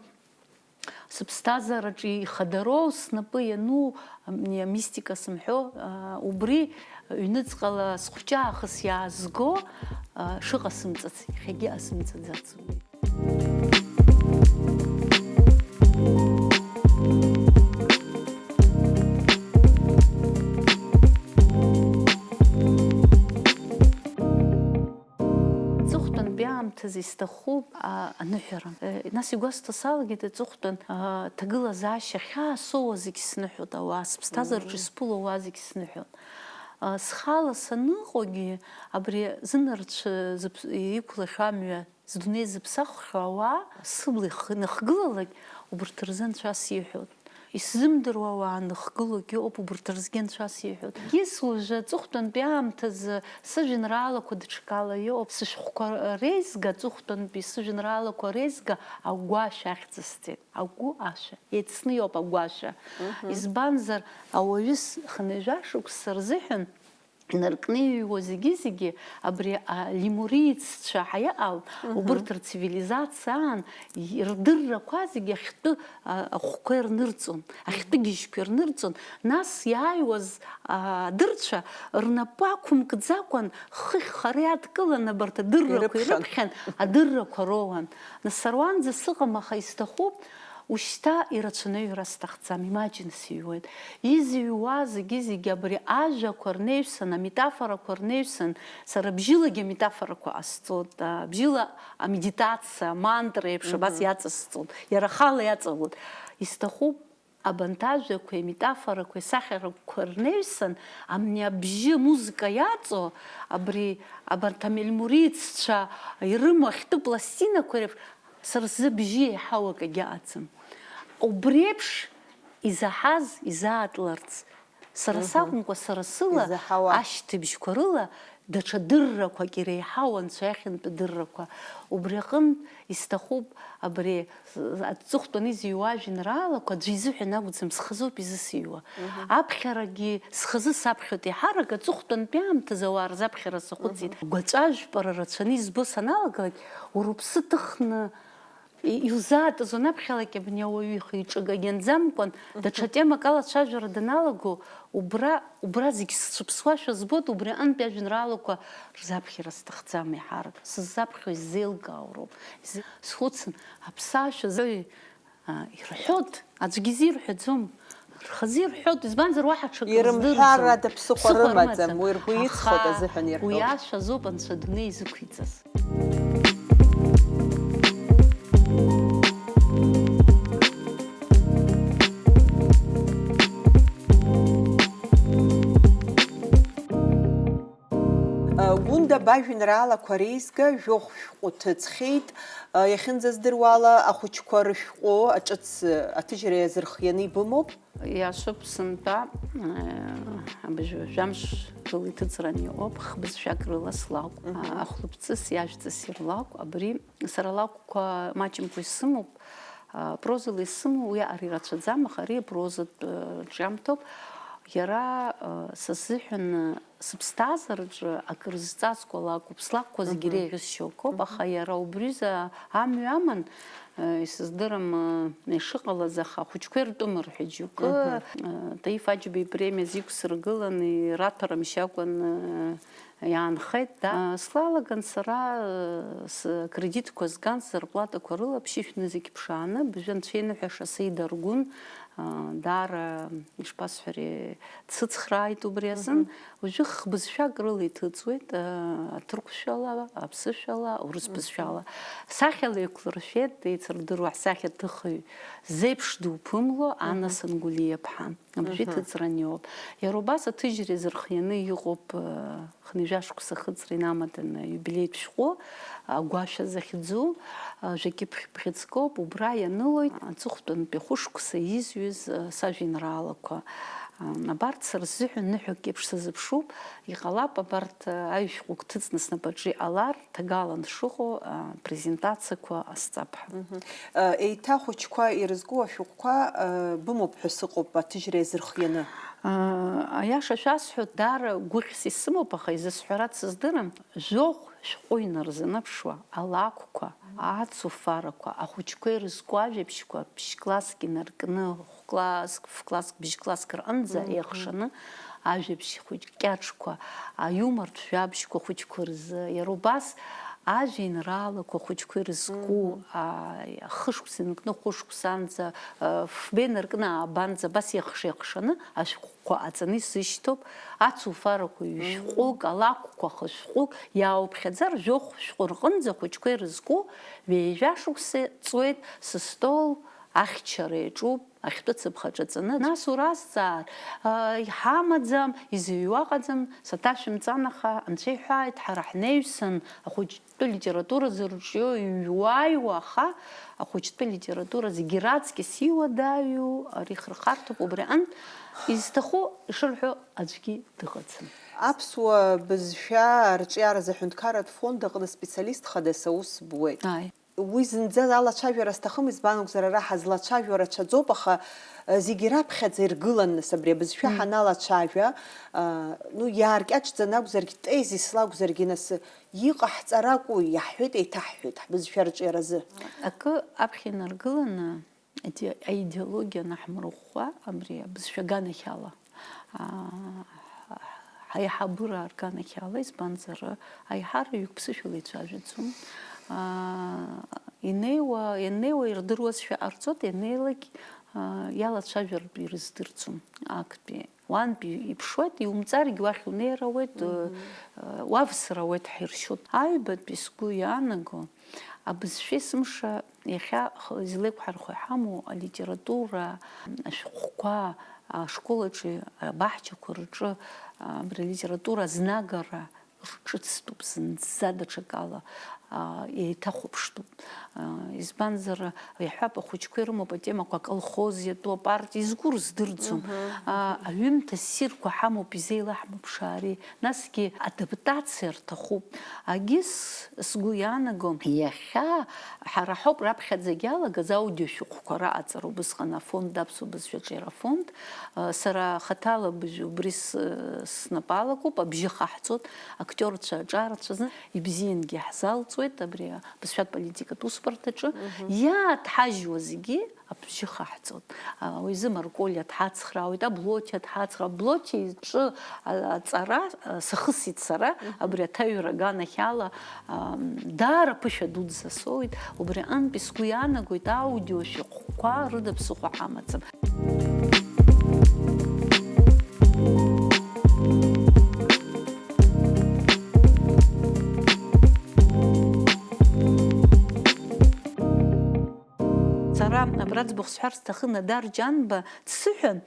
сыԥсҭазаараҿы ихадароу, снапы иану, ам-, амистика сымҳәо, а, убри ҩныҵҟала схәҷы аахыс иаазго, а, шыҟасымҵац, иахьагьы иҟасымҵаӡац уи. Аҵыхәтәантәи аамҭазы исҭахуп, а, аныҳәара. Э, нас игәасҭо салагеит аҵыхәтәан, а, ҭагылазаашьа хьаа соуа зегь сныҳәоит, ауаа сыԥсҭазаараҿы Мм. исԥыло ауаа зегь сныҳәоит. А, схала саныҟоугьы, абри зынарцә зыԥ-, иқәлахьоу амҩа, зыдунеи зыԥсаххьоу ауаа сыбла ихы-, иныхгылалак, убырҭ рзы анцәа сиҳәоит. Исзымдыруа ауаа аныхгылогьы ыҟоуп, убырҭ рзгьы анцәа сиҳәоит. Егьыс уажәы аҵыхәтәантәи аамҭазы сыжәеинраалақәа даҽакала иҟоуп. Сышәҟәқәа реизга, аҵыхәтәантәи сыжәеинраалақәа реизга агәашә ахьӡысҵеит. Агәы ашәа. Еицны иоуп агәашәа. Мгм. Избанзар, ауаҩы с-, хынҩажәа шықәса рзыҳәан инаркны иҩуа зегьы-зегьы абри алемуриеццәа ҳәа иҟоу, Мгм. убырҭ рцивилизациа аан, и-, рдыррақәа зегьы ахьтәы, а, ахәқәа ирнырҵон, ахьтәы гьежьқәа ирнырҵон, нас иааиуаз, а, адырцәа рнапы ақәымкӡакәан, хыхь хара иадкыланы абарҭ адыррақәа Ирыԥхьан. ирыԥхьан, адыррақәа роуан. Нас сара уанӡа сыҟам, аха исҭахуп, Ушьҭа ирацәаны аҩра сҭахӡам, имаҷны сыҩуеит. Изыҩуа зегьы-зегьы абри ажәақәа рнеҩсан, аметафорақәа рнеҩсан, сара бжьылагьы аметафорақәа ҟасҵоит, а, бжьыла амедитациа, амантра еиԥш абас Мгм. иаҵасҵоит, иара ахала иаҵалоит. Исҭахуп абанҭ ажәақәеи аметафорақәеи асахьарақәа рнеҩсан, амни абжьы музыка иаҵоу, абри, абарҭ амельмуриццәа ирымоу ахьтәы пластинақәа реиԥш, Сара сзы бжьы еиҳау акагьы ыҟаӡам. Убри еиԥш изаҳаз изаатларц, сара сакәымкәа, сара сыла, изаҳауа, ашьҭыбжьқәа рыла даҽа дыррақәак иреиҳау анцәа иахьынтәи дыррақәа. Убри аҟынтә исҭахуп абри аҵыхәтәаны изыҩуа ажәеинраалақәа аӡәы изыҳәан акәӡам, схазоуп изысыҩуа. Аԥхьарагьы схазы саԥхьоит, еиҳарак аҵыхәтәантәи аамҭазы ауаа рзаԥхьара сахәыцит. Гәаҵәа ажәпара рацәаны избо саналагалак, уара уԥсы ҭыхны и-, иузаатыз уанаԥхьалак абни ауаҩы ихы-иҿы агьанӡамкәан, даҽа темак алацәажәара даналаго, убра, убра зегь сцәыԥсуашәа збоит, убри аҟынтәи ажәеинраалақәа рзаԥхьара сҭахӡам еиҳарак. Сыззаԥхьо исзеилкаауроуп. Ис-, схәыцын, аԥсаашьа зои, а, ирҳәоит, аӡәгьы изирҳәаӡом. Рхазы ирҳәоит, избанзар, уаҳа ҽакы рыздырӡом. Ирымҳәар ада ԥсыхәа рымаӡам, уи ргәы иҵхоит азыҳәан ирҳәоит. Аха уи ашәа азоуп Анцәа адунеи изықәиҵаз. Гәында бажәеинраалақәа реизга жәохә шәҟәы ҭыҵхьеит. Иахьынӡаздыруа ала, ахәыҷқәа рышәҟәы аҿыц аҭыжьра иазырхианы ибымоуп? Иашоуп, сынтәа, э, абыжь-, жәамш рыла иҭыҵран иҟоуп, х-бызшәак рыла слакә, Мгм. а, ахәылԥҵыс, иажәҵыс ирлакә, абри сара алакәқәа маҷымкәа исымоуп, а, прозала исымоу уи ари рацәаӡам, аха ари апрозатә, э, ҿиамҭоуп. Иара, э, са сзыҳәан, э, сыԥсҭазаараҿы акыр зҵазкуа лакәуп, слакәқәа зегьы Мгм. реиӷьысшьоуп, Мгм. аха иара убриазы амҩа аман, э, исыздырам, э, ишыҟалаз, аха ахәыҷқәа иртәым рҳәеит џьоукы, Мгм. э, Таиф Аџьба ипремиа зиқәсыргыланы, ираҭәара мшьакәан, э, иаанхеит, да. Э, слалаган сара, э, с-, акредитқәа зган, сзарплатақәа рыла, ԥшьышәны зегь ԥшааны, бжәы анцәа иныҳәаша сеидаргәын, э, даара, ишԥасҳәари, дсыцхрааит убри азын. Мгм. Уажәы х-бызшәак рыла иҭыҵуеит, э, аҭырқәшәала, аԥсышәала, урыс Мгм. бызшәала. Сахьала еиқәлыршәеит, еицырдыруа ҳсахьаҭыхҩы зеиԥш дуԥымло Ана Мгм. Сангулиаԥҳа. Абыржәы Мгм. иҭыҵран иоуп. Иара убас аҭыжьра изырхианы иҟоуп, э, хынҩажәа шықәса ахыҵра инамаданы иубилеитә шәҟәы, агәашәа захьӡу, э, жәа-кьыԥхь бӷьыцкоуп, убра ианылоит аҵыхәтәантәи ахәышықәса изҩыз, э, сажәеинраалақәа. Э, абарҭ сара сзыҳәан ныҳәак еиԥш сазыԥшуп, иҟалап абарҭ, э, аҩ-шәҟәык ҭыҵны снапаҿы иҟалар, ҭагалан шыҟоу, а, презентациақәа ҟасҵап ҳәа. Мгм. Э, еиҭа ахәыҷқәа ирызку ашәҟәқәа, э, бымоуп ҳәа сыҟоуп аҭыжьра иазырхианы. А, аиаша шәасҳәоит, даара гәыхьс исымоуп, аха изысҳәара дсыздырам. Жәохә шәҟәы инарзынаԥшуа алакәқәа, ацуфарақәа, ахәыҷқәа ирызку ажәабжьқәа, ԥшь-класск инаркны, хә-класск, ф-класск, бжь-класск рҟынӡа Мгм. еихшаны ажәабжь хәыҷ кьаҿқәа, аиумортә жәабжьқәа хәыҷқәа рзы, иара убас ажәеинраалақәа хәыҷқәа ирызку, Мгм. а, хышықәса инаркны хәышықәсанӡа, а, фба инаркны аабанӡа, абас еихш-еихшаны ашәҟәқәа ҟаҵаны исышьҭоуп. Ацуфарақәа ҩышәҟәык, алакәқәа хышәҟәык, иаауԥхьаӡар, жәохә шәҟәы рҟынӡа ахәыҷқәа ирызку ҩажәа шықәса ҵуеит сыстол ахьчара иаҿуп, ахьтәы цыԥха ҿаҵаны. Нас уразҵаар, а, иҳамаӡам, изыҩуа ыҟаӡам, саҭашәымҵан, аха анцәа иҳәааит, ҳара ҳнаҩсан ахәыҷтәы литература зырҿио иҩуааиуа, аха ахәыҷтәы литература зегьы раҵкьыс иуадаҩу ари хырхарҭоуп, убри аҟынтә изҭаху ишырҳәо аӡәгьы дыҟаӡам. Аԥсуа бызшәа арҿиаразы аҳәынҭқарратә фонд аҟны специалист хадас аус буеит. Ааи. Уи зынӡа алацәажәара сҭахым, избан акәзар, ара ҳазлацәажәо рацәаӡоуп, аха, э, зегьы раԥхьаӡа иргылан, нас, абри абызшәа Мм. ҳаналацәажәа, а, ну, иааркьаҿӡаны акәзаргь, тезисла акәзаргьы, нас, иҟаҳҵар акәу, иаҳҳәеит, еиҭаҳҳәеит, ҳбызшәа арҿиаразы. Акы аԥхьа инаргыланы, Ади-, аидеологиа анаҳмырӷәӷәа, абри абызшәа аганахьала, аа, ҳаиҳабыра рганахьала, избанзар, аиҳараҩык ԥсышәала ицәажәаӡом. Аа, инеиуа, ианнеиуа ирдыруазшәа ҟарҵоит, ианнеилак, аа, иалацәажәартә ирыздырӡом актәи. Уантәи иԥшуеит, иумҵаргьы уахь унеир ауеит, Мгм. э, уавсыр ауеит ҳәа иршьоит. Аҩбатәи сгәы иаанаго, абызшәа есымша иахьа х-, излеиқәҳархо иҳамоу алитература, ашәҟәқәа, ашкол аҿы, абаҳчақәа рҿы, абри алитература азнагара рҿыцтәуп зынӡа даҽакала. еиҭахәаԥштәуп. Избанзар, иаҳҳәап, ахәыҷқәа ирымоуп атемақәа, аколхоз иатәу, апартиа, изку рыздырӡом. Аҩымҭа ссирқәа ҳамоуп, изеилаҳмыԥшаари. Насгьы адаптациа рҭахуп. Агьыс, сгәы иаанаго, иахьа ҳара ҳауп раԥхьаӡагь иалагаз аудиошәҟәқәа раҟаҵара, убысҟан афонд, аԥсуа бызшәаҿиара афонд. Сара хаҭала быжь-, убри с-, снапы алакуп, абжьы хаҳҵоит, актиорцәа аҿарацәа зны ибзиангьы ҳзалҵуеит абри абызшәатә политикатә усбарҭаҿы. Иааҭҳажьуа зегьы абжьы хаҳҵоит. Уи азы Марколиа дҳацхраауеит, Аблотиа дҳацхра-, Аблотиа иҿы аҵара сахысит сара, абри аҭаҩра аганахьала, даара ԥышәа дуӡӡа соуит. Убри аҟынтәи сгәы иаанагоит аудиошәҟәқәа рыда ԥсыхәа ҳамаӡам. Сара абра аӡбахә сҳәар сҭахын, Надар Ҷанба дсыҳәан,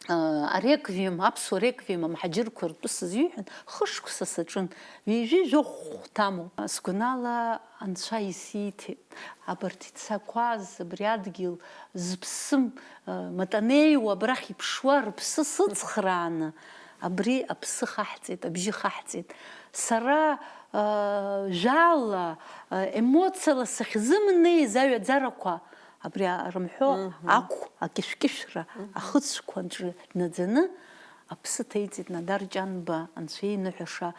а, ареквием, аԥсуа реквием амҳаџьырқәа ртәы сызиҳәан, хышықәса саҿын, ҩажәи жәохә хәҭаму. Сгәанала, Анцәа исиҭеит. Абарҭ ицақәаз, абри адгьыл зыԥсым, а, матанеиуа абрахь иԥшуа рыԥсы сыцхрааны, абри аԥсы хаҳҵеит, абжьы хаҳҵеит. Сара, а, жәала, а, емоциала сахьзымнеиз аҩаӡарақәа, абри арымҳәо ақә, акьышәкьышәра, ахыцәқәа аҿы днаӡаны аԥсы ҭеиҵеит Надар Ҷанба, Анцәа иныҳәаша.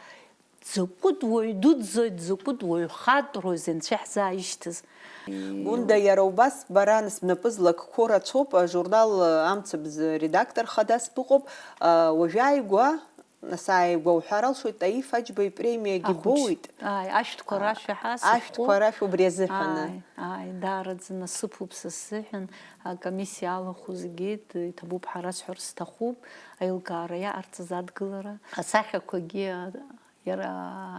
Дзакәытә уаҩ дуӡӡои, дзакәытә уаҩ хатәроузеи Анцәа иаҳзааишьҭыз. Гәында, иара убас бара нас бнапы злакқәоу рацәоуп, ажурнал Амцабз редактор хадас быҟоуп, уажәааигәа, нас ааигәа уҳәар алшоит, Таиф Аџьба ипремиагьы боуит. Ааи, ашәҭқәа рашәа ҳәа сыхәо. Ашәҭқәа рашәа убри азыҳәаны. Ааи, ааи, даараӡа насыԥуп са сзыҳәан, акомиссиа алахәу зегьы, д-, иҭабуп ҳәа расҳәар сҭахуп, аилкаара иаҟарҵаз адгылара. Асахьақәагьы, а, иара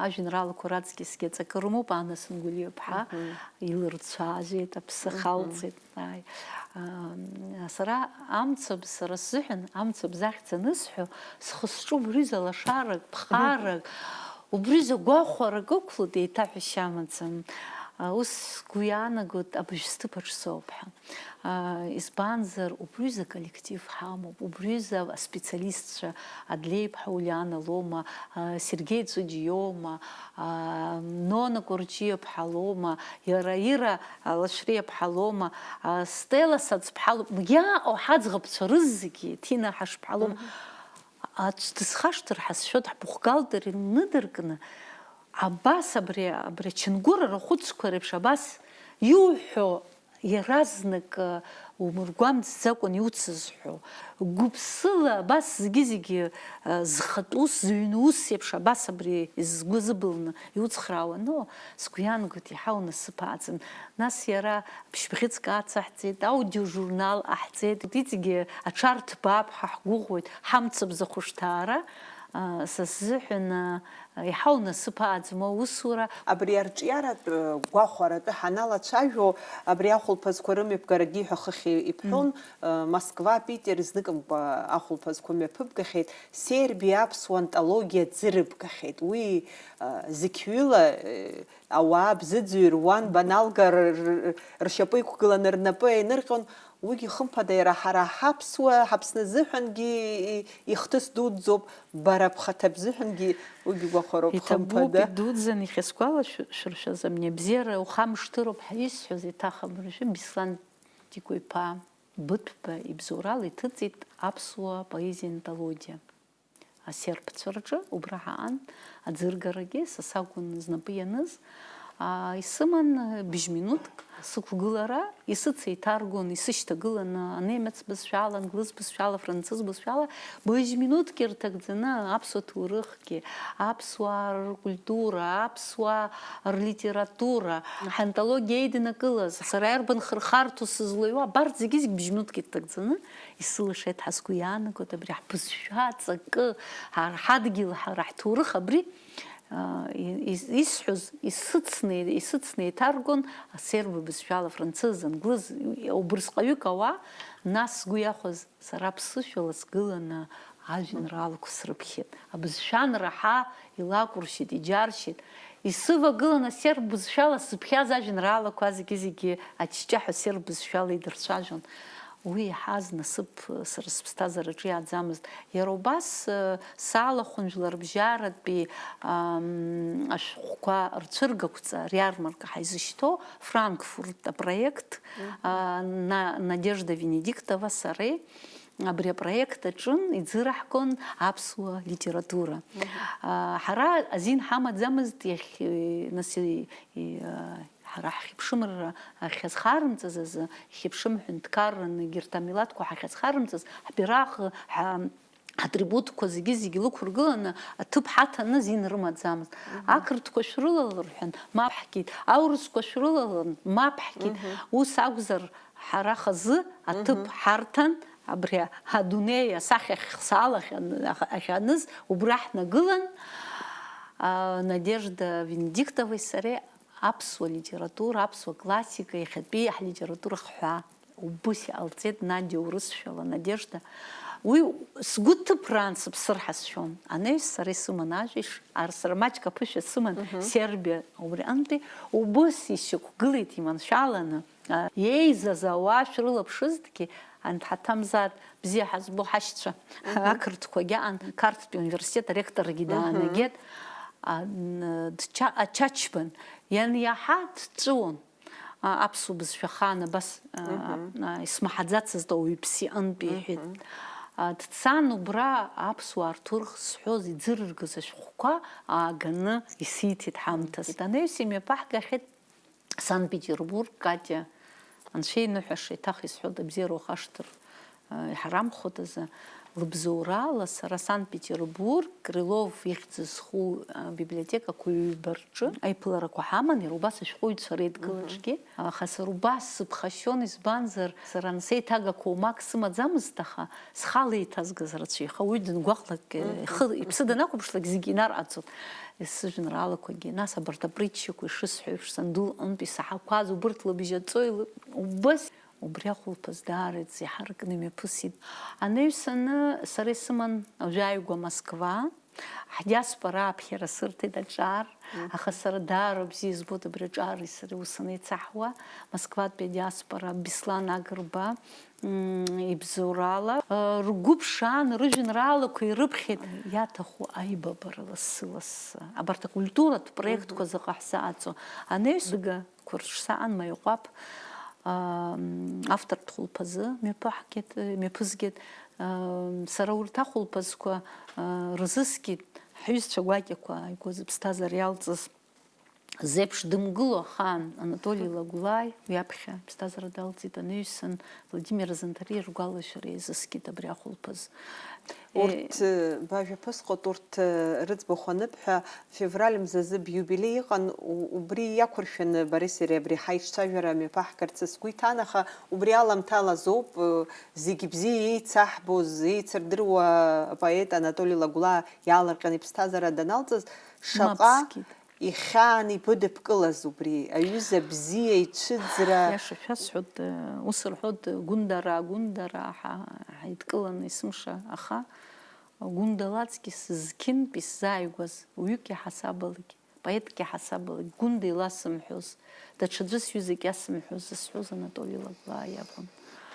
ажәеинраалақәа раҵкьысгьы аҵакы рымоуп, Ана Сангәлиаԥҳа илырцәажәеит, аԥсы халҵеит. Ааи. Ам, сара Амцабз, сара сзыҳәан, Амцабз ахьӡ анысҳәо, схы-сҿы убриза лашарак, ԥхарак, убриза гәахәарак ықәлоит, еиҭаҳәашьа амаӡам. А, ус сгәы иаанагоит, абыжь сҭыԥаҿ соуп ҳәа. А, избанзар, убриза коллектив ҳамоуп, убриза аспециалистцәа, Адлеиԥҳа Улиана лоума, а, Сергеи Ҵәыџь иоума, а, Нона Кәарҷиаԥҳа лоума, иара Ира Лашәриаԥҳа лоума, а, Стелла Саӡԥҳа лоуп, иааҟоу ҳаӡӷабцәа рызегьы, Ҭина Ҳашԥҳа лоума, аӡә дысхашҭыр ҳәа сшәоит, ҳбухгалтер инадыркны, абас абри, абри ачынгәырара хәыцқәа реиԥш абас иуҳәо, иаразнак, э, умыргәамҵӡакәан иуцызҳәо, гәыԥсыла абас зегьы-зегьы, э, зхатә ус, зыҩны ус еиԥш абас абри згәы зыбылны иуцхраауа, ну, сгәы иаанагоит, иаҳа унасыԥ ааӡам. Нас иара ԥшьбӷьыцк ацаҳҵеит, аудиожурнал ҟаҳҵеит, иҵегьы аҽарҭбаап ҳәа ҳгәыӷуеит, ҳамцабз ахәышҭаара, э, са сзыҳәан, э, Еиҳау насыԥ ааӡам аусура. Абри арҿиаратә, э, гәахәаратәы ҳаналацәажәо, абри ахәылԥазқәа рымҩаԥгарагьы ҳәа хыхь ибҳәон, э, Москва, Питер, зныкымкәа ахәылԥазқәа мҩаԥыбгахьеит, Сербиа аԥсуа антологиа ӡырыбгахьеит. Уи, э, зықьҩыла, э, ауаа бзыӡырҩ руан баналга р-, р-, ршьапы иқәгыланы рнапы еинырҟьон, Уигьы, хымԥада, иара ҳара ҳаԥсуа, ҳаԥсны азыҳәангьы и-, ихҭыс дуӡӡоуп, бара бхаҭа бзыҳәангьы уигьы гәахәароуп, хымԥада. Иҭабуп, идуӡӡан, иахьа сгәалашәыршәаз, амни абзиара ухамышҭыроуп ҳәа исҳәоз, иҭахым ржәы, Беслан Ҭикәа-иԥа Быҭәба ибзоурала иҭыҵит аԥсуа поезиа антологиа. Асербцәа рҿы, убра ҳаан, аӡыргарагьы са сакәын знапы ианыз. Аа, исыман быжь минуҭк сықәгылара, исыцеиҭаргон, исышьҭагыланы анемец бызшәала, англыз бызшәала, францыз бызшәала, быжь минуҭк ирҭагӡаны аԥсуа ҭоурыхгьы, аԥсуаа ркультура, аԥсуаа рлитература, ҳантологиа еиднакылаз, сара иарбан хырхарҭоу сызлаҩуа, абарҭ зегьы-зегь быжь минуҭк ирҭагӡаны, Исылшеит ҳәа сгәы иаанагоит абри ҳбызшәа аҵакы, ҳара ҳадгьыл, ҳара ҳҭоурых абри, а, и-, ис-, исҳәоз, исыцны, исыцны еиҭаргон асерб бызшәала, францыз, англыз, убрысҟаҩык ауаа, нас сгәы иахәаз сара ԥсышәала сгыланы ажәеинраалақәа срыԥхьеит. Абызшәа анраҳа, илакәыршьеит, иџьаршьеит. Исывагылан асерб бызшәала сзыԥхьаз ажәеинраалақәа зегьы-зегьы аҷҷаҳәа асерб бызшәала идырцәажәон. Уи иаҳаз насыԥ сара сыԥсҭазаараҿы иааӡамызт. Иара убас, э, салахәын жәларбжьаратәи, ам, ашәҟәқәа рцәыргақәҵа, риармарка ҳаизышьҭоу Франкфурт апроект, а, На-, Надежда Венедиктова сареи. Абри апроект аҿын иӡыраҳгон аԥсуа литература. Мгм. А, ҳара азин ҳамаӡамызт иахь, нас, и, и, а, ҳара ҳхьыԥшымра ахьазхарымҵаз азы, ихьыԥшым ҳәынҭқарран егьырҭ амилаҭқәа ҳахьазхарымҵаз, ҳбираҟ, ҳа-, ҳатрибутқәа зегьы-зегьы лықәыргыланы аҭыԥ ҳаҭаны азин рымаӡамызт. Мгм. Ақырҭқәа шәрылалан рҳәан, мап ҳкит, аурысқәа шәрылалан, мап ҳкит. Мгм. Ус акәзар, ҳара хазы аҭыԥ Мгм. ҳарҭан, абри адунеи асахьа ахьхсаалахьан-, ахьаныз, убра ҳнагылан, а, Надежда Венедиктовеи сареи аԥсуа литература, аԥсуа классика, иахьатәи ҳлитература хҳәаа убыс иҟалҵеит, Надиа урысшәала, Надежда. Уи сгәы ҭыԥраан сыԥсыр ҳәа сшәон. Анаҩс сара исыман ажәеиш, ар-, сара маҷк аԥышәа сыман, Мгм. Сербиа, убри аҟынтәи убыс исықәгылеит иманшәаланы. А, иеизаз ауаа шәрылаԥшызҭгьы, анҭ ҳаҭамзааит, бзиа ҳазбо ҳашьцәа, Мгм. Ақырҭқәагьы аан, Қарҭтәи университет аректоргьы Мгм. Даанагеит, а, н-, дча-, ачачбан, ианиаҳа дҵәыуон, а, аԥсуа бызшәа ахаан абас, а, Мгм. а, исмаҳаӡацызт ауаҩԥсы иҟынтә, Мгм. Иҳәеит. А, дцан убра аԥсуаа рҭоурых зҳәоз, иӡырыргоз ашәҟәқәа ааганы исиҭеит ҳамҭас. Мгм. Анаҩс имҩаԥаҳгахьеит Санкт-Петербург, Катя, анцәа иныҳәаша, еиҭах исҳәоит, абзиара ухашҭыр, э, иҳарамхоит азы, лыбзоурала сара Санкт-Петербург, Крылов ихьӡ зху, э, библиотекақәа ҩба рҿы аиԥыларақәа ҳаман, иара убас ашәҟәыҩҩцәа реидгылаҿгьы. Мгм. Аха сара убас сыԥхашьон, избанзар, сара ансеиҭагақәа уамак сымаӡамызт, аха схала еиҭазгаз рацәаҩхо, уаҩы дангәаҟлак, э, Мгм. Ихы, иԥсы данақәыԥшлак, зегьы инарҟаҵон. Сыжәеинраалақәагьы, нас абарҭ апритчақәа ишысҳәо еиԥш, санду лҟынтә исаҳақәаз убырҭ лыбжьаҵои лы-, убыс, убри ахәылԥаз даараӡа иҳаракны имҩаԥысит. Анаҩс аны сара исыман ажәаҩгәа Москва, ҳдиаспора аԥхьара сырҭеит аҿар, Мгм. Аха сара даара бзиа избоит абри аҿари сареи ус анеицаҳуа, Москватәи адиаспора Беслан Агрба, м, ибзоурала, э, ргәы ԥшаан, рыжәеинраалақәа ирыԥхьеит. Иаҭаху аибабара лассы-лассы. Абарҭ акультуратә проектқәа Мгм. Заҟа ҳзааӡо. Анаҩс дыгақәа рҿы саан Маиаҟәаԥ, а, м, автортә хәылԥазы мҩаԥаҳгеит, э, мҩаԥызгеит. А, сара урҭ ахәылԥазқәа, а, рзыскит, ҳҩызцәа гәакьақәа ааигәа зыԥсҭазаара иалҵыз. Зеиԥш дымгыло ахаан Анатоли Лагәлааи уи аԥхьа аԥсҭазаара далҵит, анаҩсан Владимир Занҭариа ргәалашәара еизыскит абри ахәылԥаз. Урҭ, Е, бажәа ԥысҟоит, урҭ, рыӡбахә аныбҳәа, февраль мзазы биубилеи ыҟан, у-, убри иақәыршәаны бареи сареи абри ҳаиҿцәажәара мҩаԥаҳгарц сгәы иҭан, аха убри аламҭалазоуп, зегь бзиа еицаҳбоз, еицырдыруа апоет Анатоли Лагәлаа иаалырҟьан иԥсҭазаара даналҵыз, шаҟа Мап скит. Ихьаан ибыдыпкылаз убри, аҩыза бзиа ицәыӡра. Иаша шәасҳәоит, ус рҳәоит, гәындараа, гәындараа ҳа-, ҳаидкыланы есымша, аха гәындала аҵкьыс зқьынтә исзааигәаз уаҩык иаҳасабалагь, поетк иаҳасабалагь, гәында иласымҳәоз, даҽаӡәы сҩызак иасымҳәоз зысҳәоз Анатоли Лагәлаа иакәын.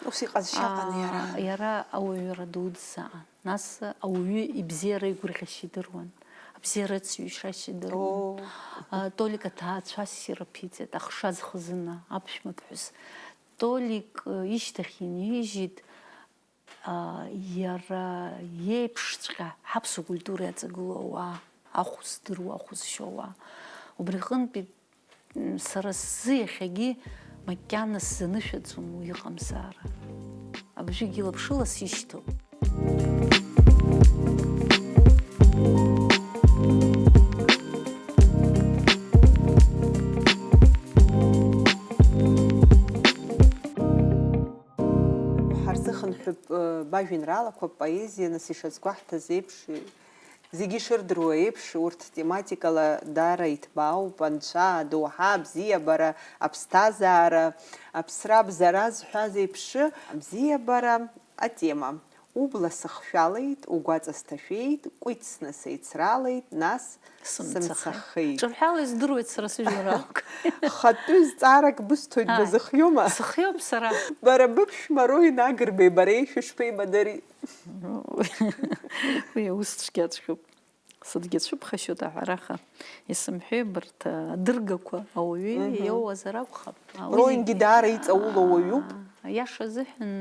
Ус иҟазшьа ыҟан иара. Иара ауаҩра ду дзаан. Нас ауаҩы ибзиара игәырӷьашьа идыруан, абзиара ацҩышьашьа идыруан. Оо. А, Толик аҭаацәа ссир аԥиҵеит, ахша зхызына, аԥшәмаԥҳәыс. Толик, э, ишьҭахь инижьит, а, иара иеиԥшҵәҟьа ҳаԥсуа культура иаҵагылоу ауаа, ахә здыруа, ахә зшьо ауаа. Убри аҟынтәи Сара сзы иахьагьы макьана сзанышәаӡом уи иҟамзаара. Абжьыгь илаԥшыла сишьҭоуп. Ҳарзыхынҳәып, э, бажәеинраалақәа, поезиа, нас ишазгәаҳҭаз еиԥш, зегьы ишырдыруа еиԥш, урҭ тематикала даара иҭбаауп, анцәа, адоуҳа, абзиабара, аԥсҭазаара, аԥсра, абзара зҳәаз еиԥш, абзиабара атема. Убла сыхшәалеит, угәаҵа сҭашәеит, кәицны сеицралеит, нас сымцахеит. Сымцахеит. Ҿырҳәала издыруеит сара сыжәлар алк. Хатәы зҵаарак бысҭоит, Ааи. Базыхиома? Сыхиоуп сара. Бара быԥшәма Роин Агрбеи бареи шәышԥеибадыри? Уи аус цәгьаҵәҟьоуп. Сыдгьы цәыԥхашьоит, аҳәараха, исымҳәеи, абарҭ адыргақәа ауаҩы Мгм. Иоуазар акәхап. Уи Роингьы зегь, даара иҵаулоу аа, уаҩуп. Аиаша азыҳәан,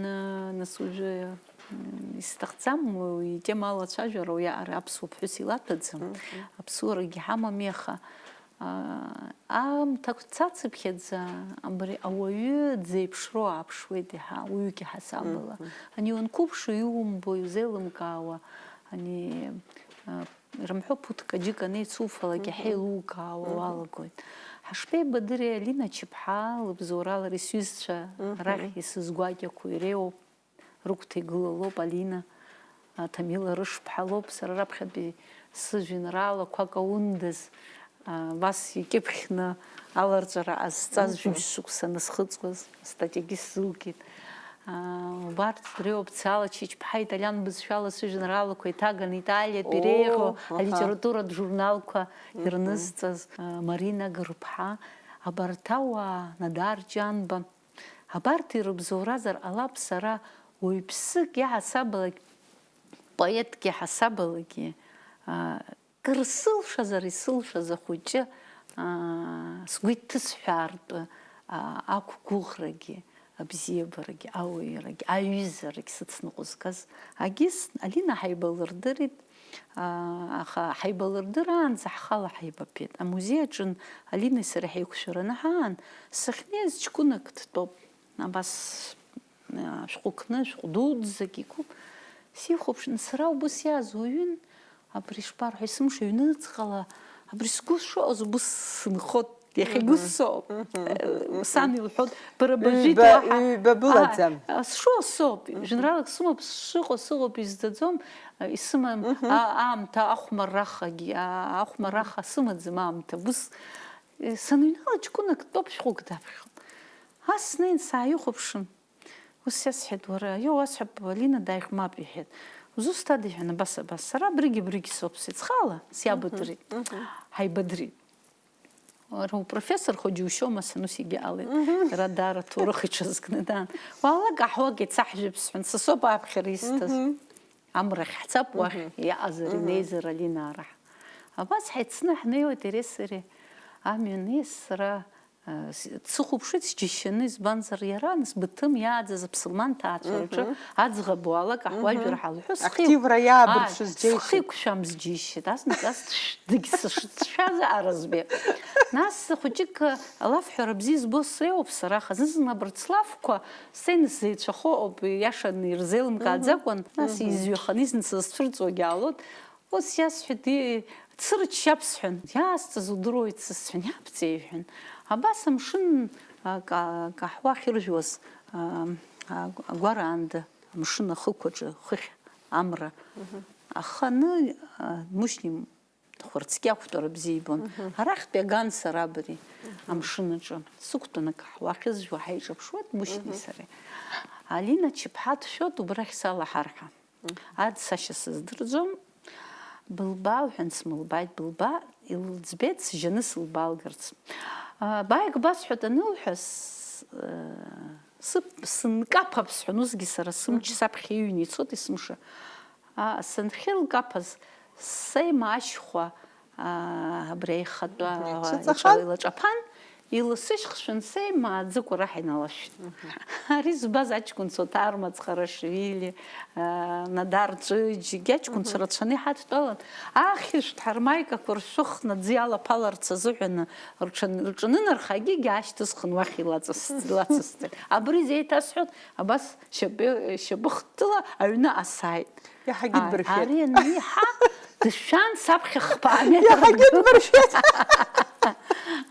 нас уажәы, м, исҭахӡам уи итема алацәажәара, уи аҟара аԥсуа ԥҳәыс илаҭәаӡам. Мгм. Аԥсуарагьы ҳамами, аха, аа, аамҭа цацыԥхьаӡа абри ауаҩы дзеиԥшроу ааԥшуеит иаҳа, уаҩык иҳасабала. Мгм. Ани уанқәыԥши, иумбо, иузеилымкаауа, ани, а, ирымҳәо ԥуҭк аџьык анеицуфалак, иаҳа Мгм. Еилукаауа Мгм. Уалагоит. Ҳашԥеибадыри, Алина Чыԥҳа лыбзоурала, ари сҩызцәа Мгм. Рахь исызгәакьақәо иреиуоуп, рыгәҭа игылалоуп, Алина, а, Ҭамила Рышԥҳа лоуп, сара раԥхьатәи сыжәеинраалақәа акаунтә, а, абас икьыԥхьны аларҵәара ҟазҵаз Мгм. Жәибжь шықәса анысхыҵуаз астатиагьы сзылкит. Аа, убарҭ дреиуоуп, Цала Чычԥҳа италиан бызшәала сыжәеинраалақәа иҭаганы Италиатәи Оо, реиӷьу аҳа. Алитературатә журналқәа Мгм. Ирнызҵаз, аа, Марина Гырԥҳа, абарҭ ауаа, Надар Ҷанба, абарҭ ирыбзоуразар ҟалап, сара уаҩԥсык иаҳасабалагь, поетк иаҳасабалагьы, аа, Кыр сылшазар, исылшаз ахәыҷы, аа, сгәы иҭысҳәаартә, аа, ақәгәыӷрагьы, абзиабарагьы, ауаҩрагьы, аҩызарагь сыцныҟәызгаз. Агьыс, Алина ҳаибалырдырит, аа, аха ҳаибалырдыраанӡа ҳхала ҳаибабеит. Амузеи аҿын Алинеи сареи ҳаиқәшәараны ҳаан, сахьнеиз ҷкәынак дтәоуп. Абас, а, шәҟәы кны, шәҟәы дуӡӡак икуп. Сихәаԥшны, сара убыс иааз уаҩын, абри шԥарҳәа, есымша ҩныҵҟала, абри сгәы шыҟаз убыс сынхот, иахьа игәы Мгм. соуп. Мгм. Э, Мгм. Сан илҳәот, бара бажәит Ҩба, уаҳа. Ҩба былаӡам. А, а, сшыҟоу соуп, Мгм. Жәеинраалак сымоуп, сшыҟоу сыҟоуп, изӡаӡом, а, исымам, Мгм. А, аамҭа ахәмаррахагьы, а, ахәмарраха сымаӡам аамҭа, убыс, э, саныҩнала ҷкәынак дтәоуп, шәҟәык даԥхьон. Ас снеин сааихәаԥшын. Ус иасҳәеит, уара, иоуасҳәап, Алина дааихәмап, иҳәеит. Узусҭада, иҳәан, абас, абас, сара абригь, абригь соуп, сеицхала, сиабадырит. Мгм, мгм. Ҳаибадырит. Уара упрофессорхо џьушьома, сан ус егьаҟалеит. Мгм. Иара даара ҭоурых иҽазкны даан. Уаала, каҳуак еицаҳжәып, сҳәан, са соуп аԥхьара исҭаз. Мгм. Амрахь ҳцап уахь, Мгм. Иаҟазар, Мгм. Инеизар Алина арахь. Абас ҳаицны ҳнеиуеит иареи сареи. Амҩан, ес, сара Э, с-, дсыхәаԥшит сџьашьаны, избанзар, иара, нас, быҭым иааӡаз аԥсылман ҭаацәа рҿы Мгм. Аӡӷаб уаалак аҳуажәра Мгм. Ҳалҳәо, схы Активра иаабырԥшыз Ааи, џьеишьеит. Схы иқәшәамыз џьеишьеит, ас, нас, ас дагь сышцәшәаз аразбеи. Нас хәыҷык алафҳәара бзиа збо среиуоуп сара, аха зны-зынла абарҭ слафқәа сцена сзеицәахо ауп, иашаны ирзеилымкааӡакәан, Мгм. Нас Мгм. Изҩаханы изны сызцәырҵуагьы аалоит. Ус иасҳәеит, ди-, дсырччап сҳәан, иаасҵаз удыруеит сысҳәан, иабҵеи, иҳәан. Абас амшын, а, ка-, каҳуа ахьыржәуаз, а, а, агәараанда, амшын ахықәаҿы, хыхь амра Мгм. Аханы, а, Мушьни хәарцкьа ақәтәара бзиа ибон. Мгм. Арахьтәи аган сара абри Мгм. Амшын аҿы. Сықәтәаны акаҳуа ахьызжәуа ҳаиҿаԥшуеит, Мушьни Мгм. Сареи. Алина Чыԥҳа дшәоит, убрахь салаҳар ҳәа. Ад сашьа сыздырӡом, былбаа уҳәан смылбааит, былбаа илыӡбеит сжьаны сылбаалгарц. А, бааик басҳәоит анылҳәа, с-, э, сып-, сынкаԥап сҳәан, усгьы сара сымч Мгм. Саԥхьа иҩны ицот есымша. А, санхьылкаԥаз, сеимашьхәа, аа, абри аихатәы Мгм. Ицәыҵахан? Иҿала илаҿаԥан, иласышьхшәан, сеимааӡакәа раҳ иналашәт. Мгм. Ари збаз аҷкәынцәа Оҭар Мацхарашвили, аа, Надар Ҵәыџь, егьи аҷкәынцәа Мгм. Рацәаны иҳадтәалан, ахьышәҭ ҳармаикақәа ршәыхны аӡы иалаԥаларц азыҳәаны рҽан-, рҿанынарха, егьигьы аашьҭысхын уахь илаҵыс-, илацысҵеит. Абри зеиҭасҳәоит, абас шьапы-, шьапыхтыла аҩны асааит. Иаҳагьы Ааи, дбыршәеит. Ари аниҳәа, дышәан саԥхьа хԥа метр Иаҳагьы дгылан. Дбыршәеит.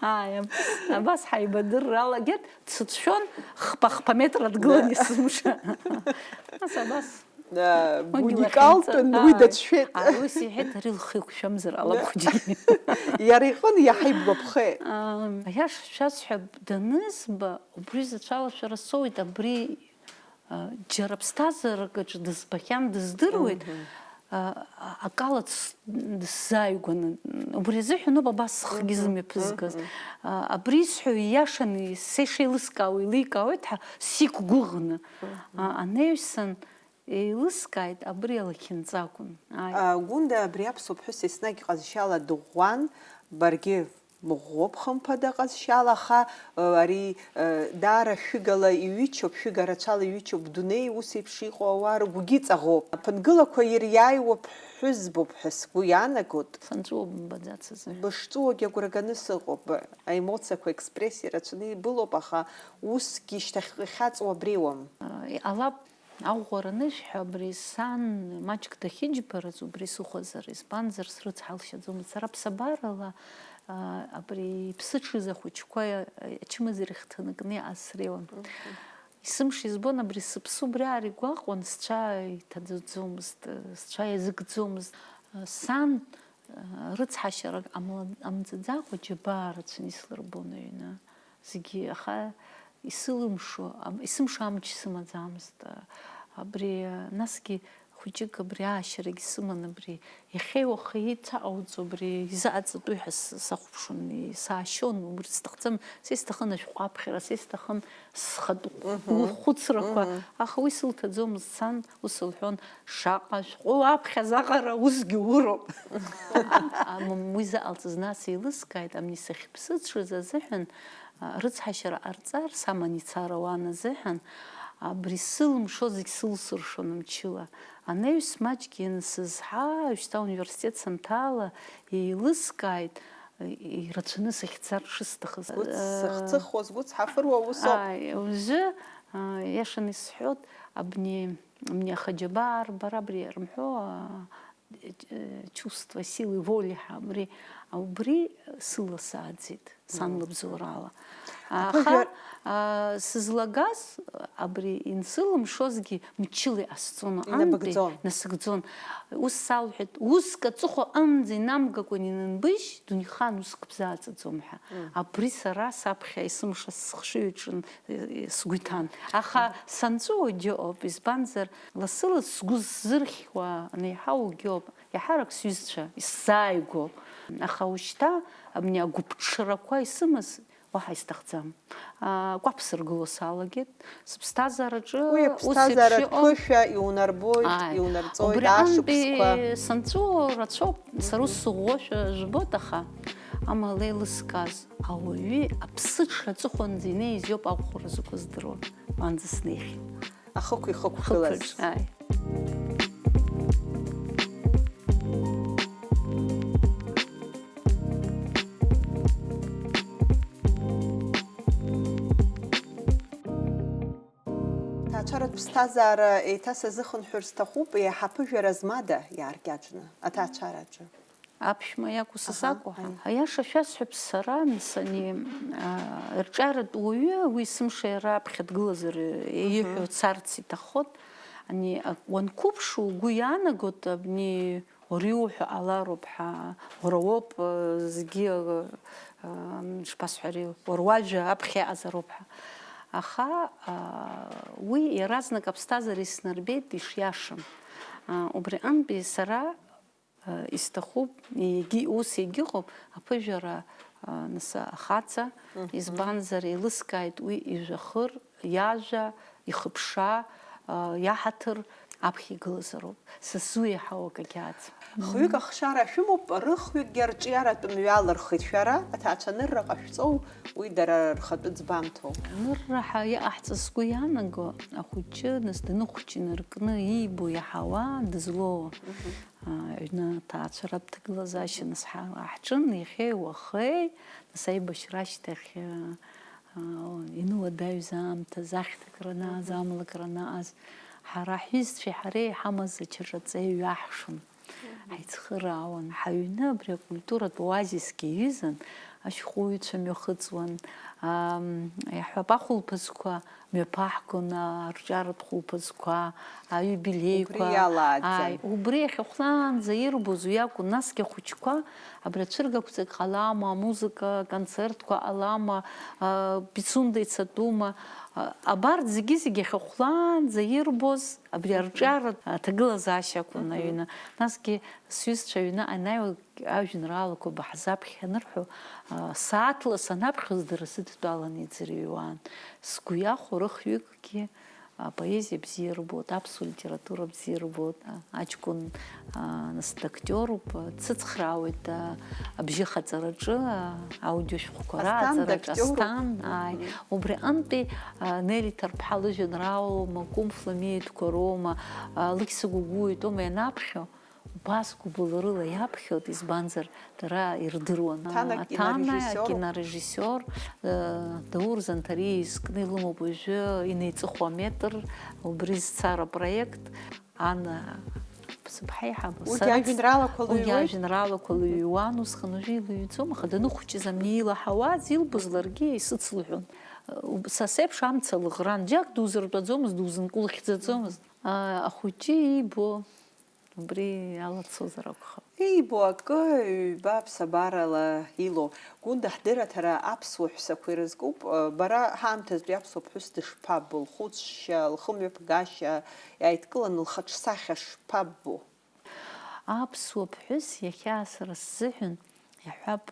Ааи, аб-, абас ҳаибадырра алагеит, дсыцәшәон, хԥа-хԥа метр дгылан Да. Есымша. Нас абас. Да, Уигьы уникалтәын, лахьынҵа. Уи Ааи. Дацәшәеит. Ааи, ус иҳәеит, ари лхы иқәшәамзар ҟалап Да. Хәыҷгьы. Иара иҟны иаҳа ибгәаԥхеит. Ам, аиаша шәасҳәап, данызба, убри зацәала шәара соуит, абри Џьара ԥсҭазаарак аҿы дызбахьан, дыздыруеит, акалац дысзааигәаны. Убри азыҳәаноуп абас схгьы зымҩаԥызгаз. Абри исҳәо ииашаны, сеишеилыскаауа еиликаауеит ҳәа сиқәгәыӷны. Анаҩсан еилыскааит, абри алахьынҵа акәын. Гәында абри аԥсуа ԥҳәыс еснагь ҟазшьала дыӷәӷәан, баргьы мыӷәӷәоуп, хымԥада, ҟазшьала, аха, э, ари, э, даара шәыгала иҩычоуп, шәыга рацәала иҩычоуп, дунеи ус еиԥш иҟоу ауаа рыгәгьы ҵаӷоуп. Аԥынгылақәа ириааиуа ԥҳәызбоуп ҳәа сгәы иаанагоит. Санҵәуо бымбаӡацызар? Бышҵәуогьы агәра ганы сыҟоуп, аемоциақәа, аекспрессиа рацәаны ибылоуп, аха усгьы шьҭахьҟа ихьаҵуа абриуам. Э, иҟалап, Аӷәӷәара анышәҳәа, абри сан маҷк дахьыџьбараз убри сыхәазар, избанзар, срыцҳалшьаӡомызт. Сара ԥсабарала, а, абри иԥсыҽыз ахәыҷқәа, а, ачымазара ихҭанакны иҟаз среиуан. Исымша избон, абри сыԥсы убриаҟара игәаҟуан, сцәа иҭаӡаӡомызт, сцәа иазыгӡомызт. Сан, а, рыцҳашьарак ҟамла-, ҟамҵаӡакәа џьабаа рацәаны ислырбон аҩны. Зегьы, аха исылымшо, ам-, исымшо амч сымаӡамызт. Абри, насгьы хәыҷык абри аашьарагь сыман, абри иахьеи уахеи ицаҟауҵо, абри изаҟаҵатәуи ҳәа с-, сахәаԥшуан, и-, саашьон, убри сҭахӡам, са исҭахын ашәҟәы аԥхьара, са исҭахын схатә хәы-, хәыцрақәа, аха уи сылҭаӡомызт, сан ус лҳәон, шаҟа шәҟәы уаԥхьаз аҟара усгьы уроуп. Ам-, ам-, уи заҟалҵаз нас еилыскааит, амни сахьыԥсыҽыз азыҳәан, а, рыцҳашьара ҟарҵар, саман ицара уан азыҳәан, абри сылымшо зегь сылсыршон мчыла. Анаҩс маҷк иансызҳа, уажәшьҭа ауниверситет санҭала, еилыскааит, и-, ирацәаны сахьцар шысҭахыз. Сгәы цхыхуа, сгәы цҳафыруа усоуп. Ааи, уажәы, а, иашаны исҳәот, абни, абни ахаџьабаа арбара абри рымҳәо, а, э, чувство силы воли ҳәа, абри, убри сыласааӡеит, сан лыбзоурала. Аха, а, сызлагаз, абри инсылымшозгьы мчыла иҟасҵон, аҟынтәи инабыгӡон. Насыгӡон. Ус салҳәеит, уск аҵыхәа аҟынӡа инамгакәан инанбыжь, дунеихан уск бзааӡаӡом ҳәа. Абри сара саԥхьа есымша сыхшыҩ аҿы сгәы иҭан. Аха санҵәуогьы ыҟоуп, избанзар, лассы-лассы сгәы ззырхьуа анеиҳаугьы ыҟоуп, иаҳарак сҩызцәа исзааигәоуп. Аха ушьҭа абни агәыԥҽрақәа исымаз уаҳа исҭахӡам. А, кәаԥ сыргыло салагеит, сыԥсҭазаараҿы уи ус еиԥш аԥсҭазааратә иҟоу ԥышәа иунарбоит, ааи, иунарҵоит, убри ашықәсқәа. Аҟынтәи санҵәуо рацәоуп, сара ус сыӷәӷәошәа жәбоит, аха амала еилыскааз. Ауаҩы аԥсыҽра аҵыхәанӡа инеиз иоуп аӷәӷәара закәу здыруа, уанӡа снеихьеит. Ахықә ихықәгылаз. Хықәаҿ, ааи. Аҭаацәаратә ԥсҭазаара еиҭасазыхынҳәыр сҭахуп, еиҳа аԥыжәара змада иааркьаҿны, аҭаацәараҿы? Аԥшәма иакәу са сакәу? Аиаша шәасҳәап, сара, нас, ани, а, рҿиаратә уаҩы, уи есымша иара аԥхьа дгылазар, ииҳәо царц иҭаххот. Ани, а, уанқәыԥшу, угәы иаанагот, абни, уара иуҳәо ҟалароуп ҳәа, уара уоуп, а, зегьы, а, а, шԥасҳәари, уара уажәа аԥхьа иҟазароуп ҳәа. Аха, а, уи иаразнак аԥсҭазаара иснарбеит ишиашам. А, убри аҟынтәи сара Исҭахуп, егьи-, ус егьыҟоуп, аԥыжәара, нас, ахаҵа, избанзар, еилыскааит уи ижәахыр, иажәа, ихыԥша, иаҳаҭыр аԥхьа игылазароуп. Са сзы еиҳау акагьы аӡам. Хҩык ахшара шәымоуп, рыхҩыкгьы арҿиаратә мҩа алырхит шәара, аҭаацәанырра ҟашәҵоу, уи дара рхатәы ӡбамҭоу? Анырраҳа иҟаҳҵаз сгәы иаанаго, ахәыҷы, нас, даныхәыҷы инаркны иибо, иаҳауа, дызлоу. Аҩны аҭаацәаратә ҭагылазаашьа нас ҳа-, ҳаҿын, иахьеи уахеи, нас аибашьра ашьҭахь, а, а, инуадаҩыз аамҭазы, ахьҭакра анааз, амлакра анааз, ҳара ҳҩызцәеи ҳареи иҳамаз ачараҵеи ҩаҳшон. Ҳаицхыраауан. Ҳаҩны абри акультуратә оазисгьы иҩызан, ашәҟәыҩҩцәа мҩахыҵуан, ам, иаҳҳәап, ахәылԥазқәа мҩаԥаҳгон, арҿиаратә хәылԥазқәа, аиубилеиқәа. Убри иалааӡан. Ааи, убри иахьахәлаанӡа ирбоз уи акәын, насгьы ахәыҷқәа абри ацәыргақәҵагь ҟалама, амузыка концертқәа ҟалама, а, Пицунда ицатәума, а, абарҭ зегьы-зегьы иахьахәлаанӡа ирбоз абри арҿиаратә аҭагылазаашьа акәын. Мгм. Аҩны. Насгьы сҩызцәа аҩны анааилак ажәеинраалақәа баҳзаԥхьа анырҳәо, а, сааҭла санаԥхьоз дара сыдтәаланы иӡырҩуан. Сгәы иахәо рыхҩыкгьы апоезиа бзиа рбоит, аԥсуа литература бзиа рбоит, а, аҷкәын, а, нас дактиоруп, а, дсыцхраауеит, а, абжьыхаҵараҿы, а, аудиошәҟәқәа Асҭан раҵараҿы дактиоруп. Асҭан, ааи. Мгм. Убри аҟынтәи, а, Нели Ҭарԥҳа лыжәеинраалоума, Кәымф ламиатәқәа роума, а, Лықьса Гәыгәуитәума ианаԥхьо, убас гәыбылрыла иаԥхьоит, избанзар, дара ирдыруан. Ҭана Ҭана кинорежиссиоруп. Кинорежиссиор, э, Даур Занҭариа изкны илымоуп уажәы инеиҵыху аметр, убри зцара проект, Ана Ԥсыԥҳа иҳамоу. Уигьы сара ажәеинраалақәа уигьы лыҩуеит? Ажәеинраалақәа лыҩуан, усҟан уажәы илыҩӡом, аха даныхәыҷыз амни илаҳауаз, илбоз ларгьы исыцлыҳәон. Са сеиԥш амца лыӷран, џьак дузыртәаӡомызт, дузынкылыхьӡаӡомызт. А, ахәыҷы иибо убри ала дцозар акәхап. Иибо акы ҩба ԥсабарала илоу. Гәында ҳдырраҭара аԥсуа ҳәсақәа ирызкуп. Бара ҳаамҭазтәи аԥсуа ԥҳәыс дышԥаббо, лхәыцшьа, лхымҩаԥгашьа, иааидкыланы лхаҿсахьа шԥаббо? Аԥсуа ԥҳәыс иахьа сара сзыҳәан, иаҳҳәап,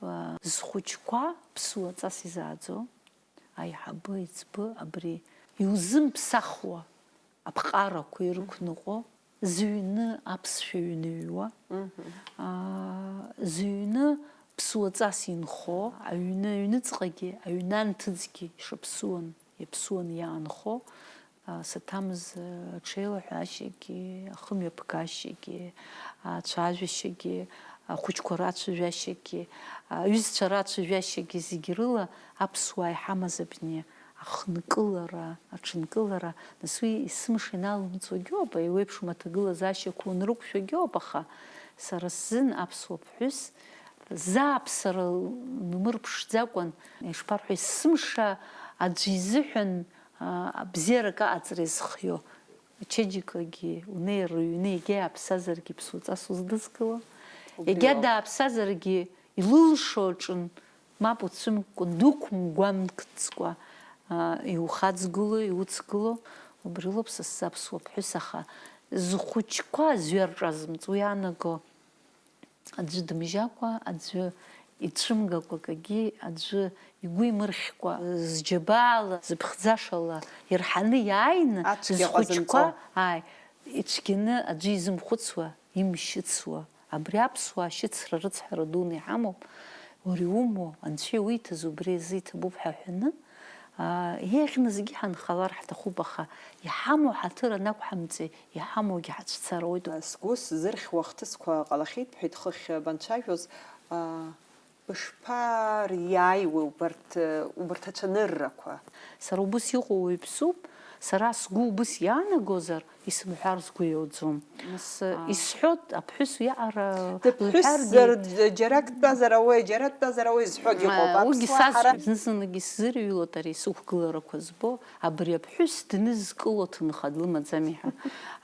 зхәыҷқәа ԥсуаҵас изааӡо, аиҳабы, аиҵбы, абри иузымԥсахуа аԥҟарақәа ирықәныҟәо, зыҩны аԥсшәа ҩныҩуа, Мгм. аа, зыҩны ԥсуаҵас инхо, аҩны аҩныҵҟагьы, аҩны анҭыҵгьы ишаԥсуан, иаԥсуан иаанхо, аа, саҭамыз аҽеилаҳәашьагьы, ахымҩаԥгашьагьы, ацәажәашьагьы, ахәыҷқәа рацәажәашьагьы, аҩызцәа рацәажәашьагьы зегь рыла аԥсуаа иҳамаз абни ахнкылара, аҽынкылара, нас уи есымша иналымҵуагьоуп, еиуеиԥшым аҭагылазаашьақәа унрықәшәагьоуп, аха сара сзын аԥсуа ԥҳәыс зааԥсара нмырԥшӡакәан, ишԥарҳәо, есымша аӡәы изыҳәан, а, абзиарак аҟаҵара изхио. Ачеиџьыкагьы унеир, рыҩны егьа иааԥсазаргьы ԥсуаҵас уздызкыло. Убри Егьа ауп. Дааԥсазаргьы илылшо аҿын, мап уцәымкәа, дықәымгәамҵкәа, а, иухаҵгыло, иуцгыло, убри лоуп са сзы аԥсуа ԥҳәыс, аха зхәыҷқәа аӡәы иарҿазымҵ, уи иаанаго аӡәы дымжьакәа, аӡәы ицәымгакәа акгьы, аӡәы игәы имырхькәа, зџьабаала, зыԥхӡашала ирҳаны иааины, Ацәгьа зхәыҷқәа, ҟазымҵо. Ааи, ицәгьаны аӡәы изымхәыцуа, имшьыцуа, абри аԥсуаа ашьыцра рыцҳара дуны иҳамоуп, уара иумоу, анцәа иуиҭаз убри азы иҭабуп ҳәа ҳәаны, аа, еиӷьны зегьы ҳанхалар ҳҭахуп, аха иҳамоу ҳаҭыр анақәҳамҵеи, иҳамоугьы ҳацәцароуит. Сгәы сзырхьуа хҭысқәа ҟалахьеит, бҳәеит, хыхь банцәажәоз, аа, бышԥариааиуеи убарҭ, убарҭ ацәаныррақәа? Сара убыс иҟоу уаҩԥсуп, сара сгәы убыс иаанагозар, исымҳәар сгәы иауӡом. Нас, Аа. Исҳәот, аԥҳәыс уиаҟара Дыԥҳәысзар, лҳәаргьы џьара дтәазар ауеи, џьара дтәазар ауеи зҳәогьы ыҟоуп. Ма, уигьы Аԥсуаа ҳара сасҳәоит, зны-зынлагьы сзырҩлоит ари сықәгыларақәа збо, абри аԥҳәыс днызкыло ҭынха длымаӡами ҳәа.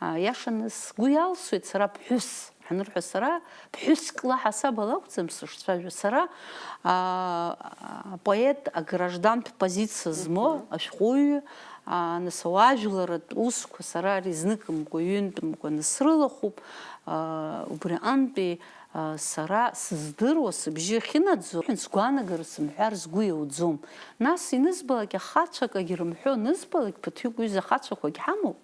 А, иашаны сгәы иалсуеит сара ԥҳәыс ҳанырҳәа, сара ԥҳәыск лаҳасаб лакәӡам сышцәажәо. Сара, а, апоет аграждантә позициа змоу Мгм. ашәҟәыҩҩы, а, нас ауаажәларратә усқәа сара ари зныкымкәа, ҩынтәымкәа насрылахәуп, а, убри аҟынтәи, а, сара сыздыруа, сыбжьы ахьынаӡо, сгәаанагара сымҳәар сгәы иауӡом. Нас инызбалак ахацәак агьрымҳәо, нызбалак ԥыҭҩык ҩыза ахацәақәагь ҳамоуп.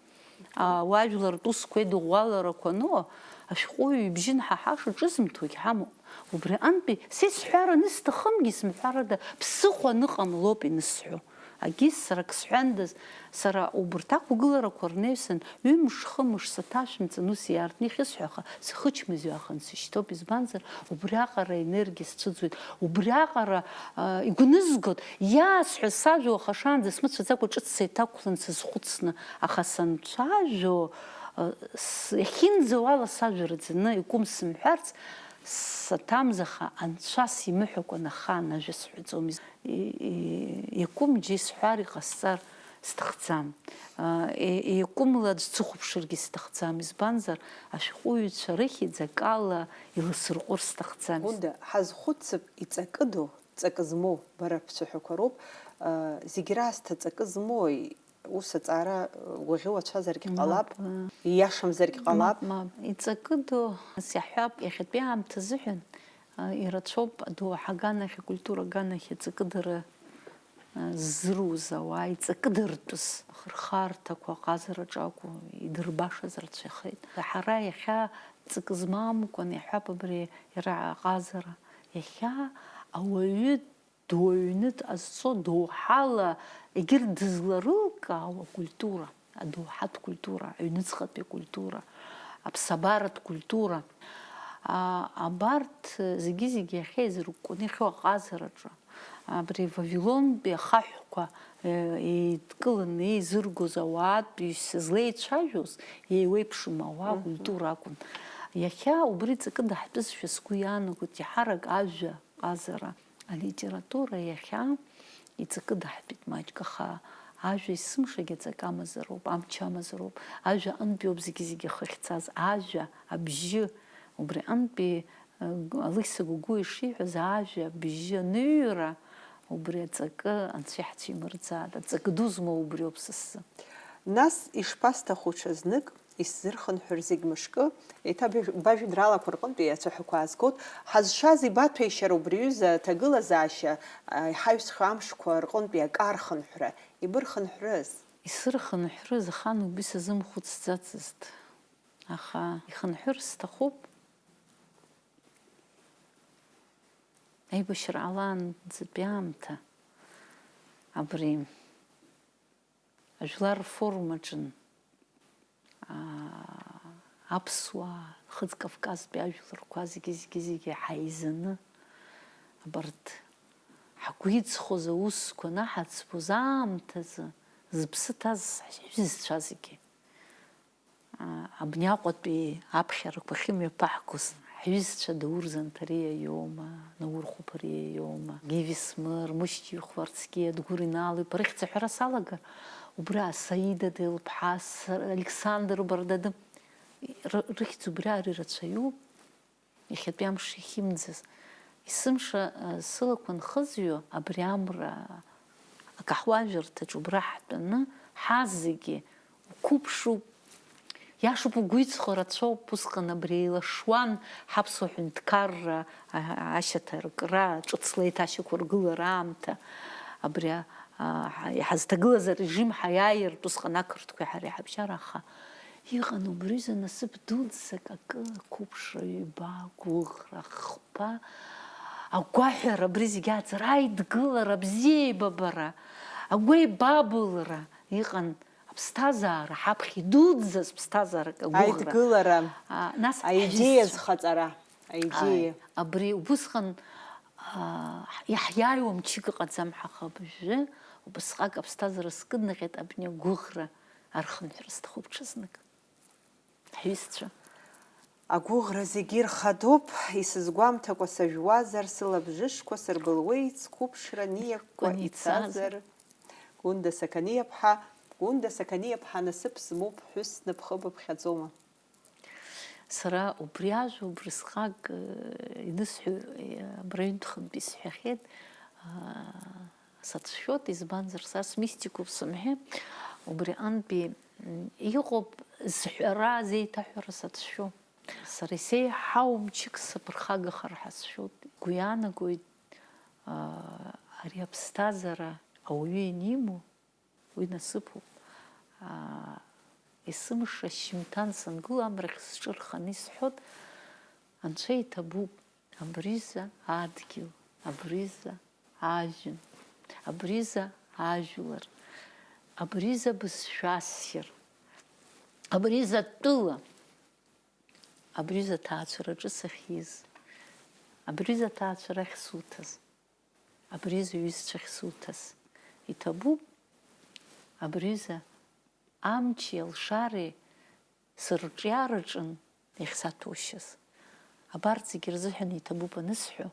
А, уажәлар русқәа еидыӷәӷәаларақәа ану, ашәҟәыҩҩы ибжьы нҳаҳаша ҿызымҭуагь ҳамоуп. Убри аҟынтәи, са исҳәараны сҭахымгьы, исымҳәарада, ԥсыхәа аныҟамлоуп инысҳәо. Агьыс сара ак сҳәандаз, сара убарҭ ақәгыларақәа рнаҩсан, ҩымш-хымш саҭашәымҵан ус иаартны ихьысҳәаха, схычмазаҩ ааханы сышьҭоуп, избанзар, убриаҟара аенергиа сцәыӡуеит, убриаҟара, а, игәнызгоит, иаасҳәаз сажәа уаха шаанӡа смыцәаӡакәа ҿыц сеиҭақәлан сазхәыцны, аха санцәажәо, Иахьынӡауала сажәа раӡаны икәым сымҳәарц саҭамзаха, анцәа симыҳәакәан ахаан ажәа сҳәаӡом. Икәым џьа исҳәар, иҟасҵар сҭахӡам. Икәымла аӡә дсыхәаԥшыргьы сҭахӡам, избанзар, ашәҟәыҩҩцәа рыхьӡ акала иласырҟәыр сҭахӡам. Гәында, ҳазхәыцып, иҵакыдоу, ҵакы змоу, бара бцәаҳәақәа роуп, зегь раасҭа ҵакы змоу, ус аҵаара уаӷьы уацәазаргь ҟалап, ииашамзаргь ҟалап. Мап, мап, иҵакыдоу, нас иаҳҳәап, иахьатәи аамҭа азыҳәан, ирацәоуп адоуҳа аганахь, акультура аганахь аҵакыдара ззыруз ауаа иҵакыдыртәыз ахырхарҭақәа аҟазараҿы акәу, идырбашаз рацәахеит. Ҳара иахьа ҵакы змамкәан, иаҳҳәап, абри иара аҟазара, иахьа ауаҩы дуаҩны дҟазҵо доуҳала егьырҭ дызларылкаауа акультура, адоуҳатә культура, аҩныҵҟатәи акультура, аԥсабаратә культура, а, абарҭ зегьы-зегьы иахьа еизыркәкәаны иахьоу аҟазараҿы, абри Вавилонтәи ахаҳәқәа, э, еидкыланы еизыргоз ауаатәыҩса злеицәажәоз, еиуеиԥшым ауаа, мгм, акультура акәын. Иахьа убри ҵакы даҳтәызшәа сгәы иаанагоит, еиҳарак ажәа, ҟазара, алитература иахьа иҵакы даҳтәеит маҷк, аха ажәа есымшагьы аҵакы амазароуп, амч амазароуп. Ажәа аҟынтәиоуп зегьы-зегьы ахы ахьцаз. Ажәа, абжьы, убри аҟынтәи, э, Алықьса Гогәуа ишиҳәаз, ажәа, абжьы, аныҩра, убри аҵакы анцәа иҳацәимырӡааит. Аҵакы ду змоу убриоуп са сзы. Нас ишԥасҭаху ҽазнык, исзырхынҳәыр зегь мышкы, еиҭа бажә-, бажәеинраалақәа рҟынтәи ацәаҳәақәа аазгоит, ҳазшаз ибаҭәеишьара убри аҩыза аҭагылазаашьа, а, иҳаҩсхьоу амшқәа рҟынтәи акы архынҳәра, ибырхынҳәрыз? Исырхынҳәрыз, аха убри сазымхәыцӡацызт. Аха ихынҳәыр сҭахуп. Аибашьра ҟалаанӡатәи аамҭа абри ажәлар рфорум аҿын, аа, аԥсуаа, Нхыҵ Кавказтәи ажәларқәа зегьы, зегьы, зегьы ҳаизаны, абарҭ ҳгәы иҵхоз аусқәа анаҳаӡбоз аамҭазы, зыԥсы ҭаз ҳҩызцәа зегьы, аа, абни Аҟәатәи аԥхьарақәа ахьымҩаԥаҳгоз, ҳҩызцәа Даур Занҭариа иоума, Наур Хәыԥариа иоума, Гиви Смыр, Мушьти Хәарцкиа, Дгәыр Инал-иԥа, рыхьӡ аҳәара салагар, убра Саида Делԥҳа, С-, Александр Бардады, р-, рыхьӡ убри ар ирацәаҩуп, иахьатәи амш иахьымӡаз. Есымша, э, сылақәа нхызҩо абри амра, акаҳуажәырҭаҿ убра ҳтәаны, ҳазегьы уқәыԥшуп. Иашоуп, угәы иҵхо рацәоуп, усҟан абри еилашуан ҳаԥсуа ҳәынҭқарра, а-, ашьаҭаркра, ҿыцла еиҭашьақәыргылара аамҭа, абри, а, ҳа-, иҳазҭагылаз арежим ҳаиааиртә усҟан ақырҭқәеи ҳареи ҳабжьара, аха иҟан убри рзы насыԥ дуӡӡак акы, ақәыԥшра ҩба, агәыӷра, ахԥа, агәаҳәара, абри зегьы аӡара, аидгылара, абзиеибабара, агәеибабылра иҟан. Аԥсҭазаара ҳаԥхьа идуӡӡаз ԥсҭазаарак агәыӷра. Аидгылара, а, нас аидеиа ҳҩызцәа. Зхаҵара, аидеиа. Ааи, абри убысҟан, а, иаҳиааиуа мчык ыҟаӡам ҳаха абыржәы, убысҟак аԥсҭазаара скыднаҟьеит абни агәыӷра архынҳәра сҭахуп ҽазнык. Ҳҩызцәа. Агәыӷра зегьы ирхадоуп, исызгәамҭакәа сажәуазар, сылабжышқәа сырбылуеит, сқәыԥшра ниакәкәа ицазар. Гәында Сақаниаԥҳа, Гәында Сақаниаԥҳа насыԥ змоу ԥҳәыс напхыбыԥхьаӡома? Сара убри ажәа убрысҟак, э, инысҳәо, э, абра ҩынтәхынтә исҳәахьеит, аа, сацәшәоит, избанзар, са смистикоуп сымҳәеи, убри аҟынтәи, м, иҟоуп зҳәара, зеиҭаҳәара сацәшәо. Сара исеиҳау мчык саԥырхагахар ҳәа сшәоит. Сгәы иаанагоит, аа, ари аԥсҭазаара ауаҩы ианимоу, уи насыԥуп. Аа, есымша шьжьымҭан сангыло, амрахь сҿы рханы исҳәоит, Анцәа иҭабуп, абриза адгьыл, абриза ажәҩан, абриза ажәлар, абриза бызшәа ассир, абриза тәыла, абриза ҭаацәараҿы сахьиз, абриза ҭаацәарахь суҭаз, абриза ҩызцәахь суҭаз. Иҭабуп, абриза амчи алшареи сырҿиараҿын иахьсаҭәоушьаз. Абарҭ зегьы рзыҳәан иҭабуп анысҳәо,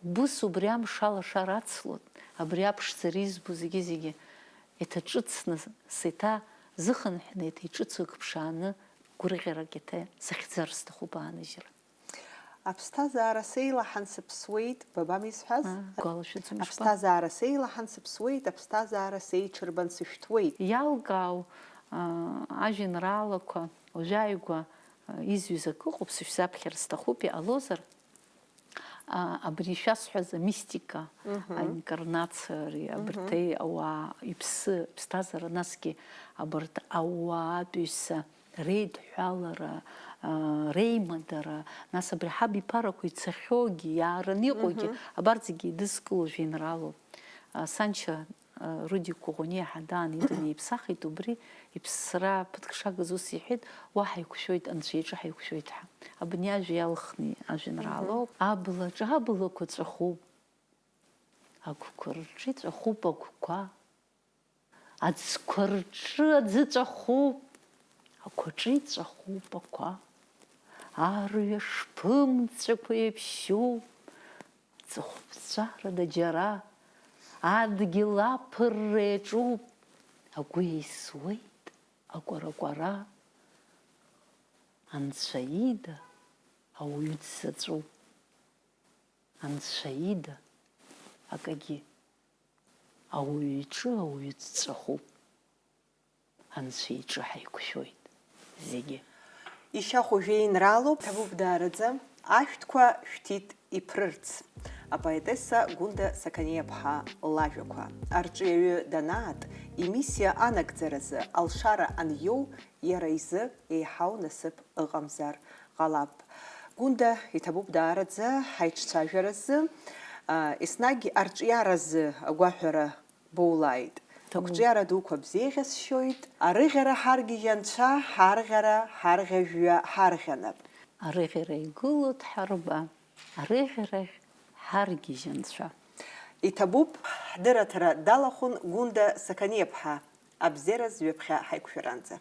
убыс убри амш алашара ацлон, абри аԥшӡара избо зегьы-зегьы еиҭаҿыцны, сеиҭа зыхынҳәны, еиҭа иҿыцу ак ԥшааны, гәырӷьарак еиҭа сахьӡар сҭахуп ааныжьра. Аԥсҭазаара сеилаҳан сыԥсуеит, бабам исҳәаз? Гәалашәаӡом, ишԥа? Аԥсҭазаара сеилаҳан сыԥсуеит, аԥсҭазаара сеиҽырбан сышәҭуеит. Иалкаау ажәеинраалақәа уажәааигәа изҩыз акы ыҟоуп, сышәзаԥхьар сҭахуп, иҟалозар, абри шәасҳәаз амистика, аинкарнациа, ари абарҭеи ауаа иԥсы, иԥсҭазаара, насгьы абарҭ ауаатәыҩса реидҳәалара, реимадара, нас абри ҳабиԥарақәа ицахьоугьы, иаараны иҟоугьы, абарҭ зегьы еидызкыло жәеинраалоуп. Саншьа Рудик Коӷониа ҳадаан идунеи иԥсахит, убри иԥсра ԥыҭк шагыз ус иҳәеит, уа ҳаиқәшәоит, Анцәа иҿы ҳаиқәшәоит ҳәа. Абни ажәа иалхны ажәеинраалоуп. Аблаҿы аблақәа ҵәахуп, агәқәа рҿы иҵәахуп агәқәа. Аӡқәа рҿы аӡы ҵәахуп, ақәаҿы иҵәахуп ақәа. Арҩаш ԥымҵәақәа еиԥшьуп, ҵыхәԥҵәарада џьара, адгьыл аԥырра иаҿуп, агәы еисуеит акәара-кәара. Анцәа ида ауаҩы дзаҵәуп, Анцәа ида акагьы. Ауаҩы иҿы ауаҩы дҵәахуп. Анцәа иҿы ҳаиқәшәоит зегьы. Ишьахәу жәеинраалоуп, ҭабуп даараӡа, ашәҭқәа шәҭит иԥрырц. Апоетесса Гәында Сақаниаԥҳа лажәақәа. Арҿиаҩы данаат, имиссиа анагӡаразы алшара аниоу, иара изы еиҳау насыԥ ыҟамзар ҟалап. Гәында, иҭабуп даараӡа ҳаиҿцәажәаразы, а, еснагь арҿиаразы агәаҳәара боулааит. Ҭабуп. Ақәҿиара дуқәа бзеиӷьасшьоит. Арыӷьара ҳаргьежь анцәа, ҳарӷьара, ҳарӷьажәҩа ҳарӷьанап. Арыӷьара игылоит ҳарба, арыӷьарахь ҳаргьежь анцәа. Иҭабуп, ҳдырраҭара далахәын Гәында Сақаниаԥҳа, абзиараз ҩаԥхьа ҳаиқәшәаранӡа.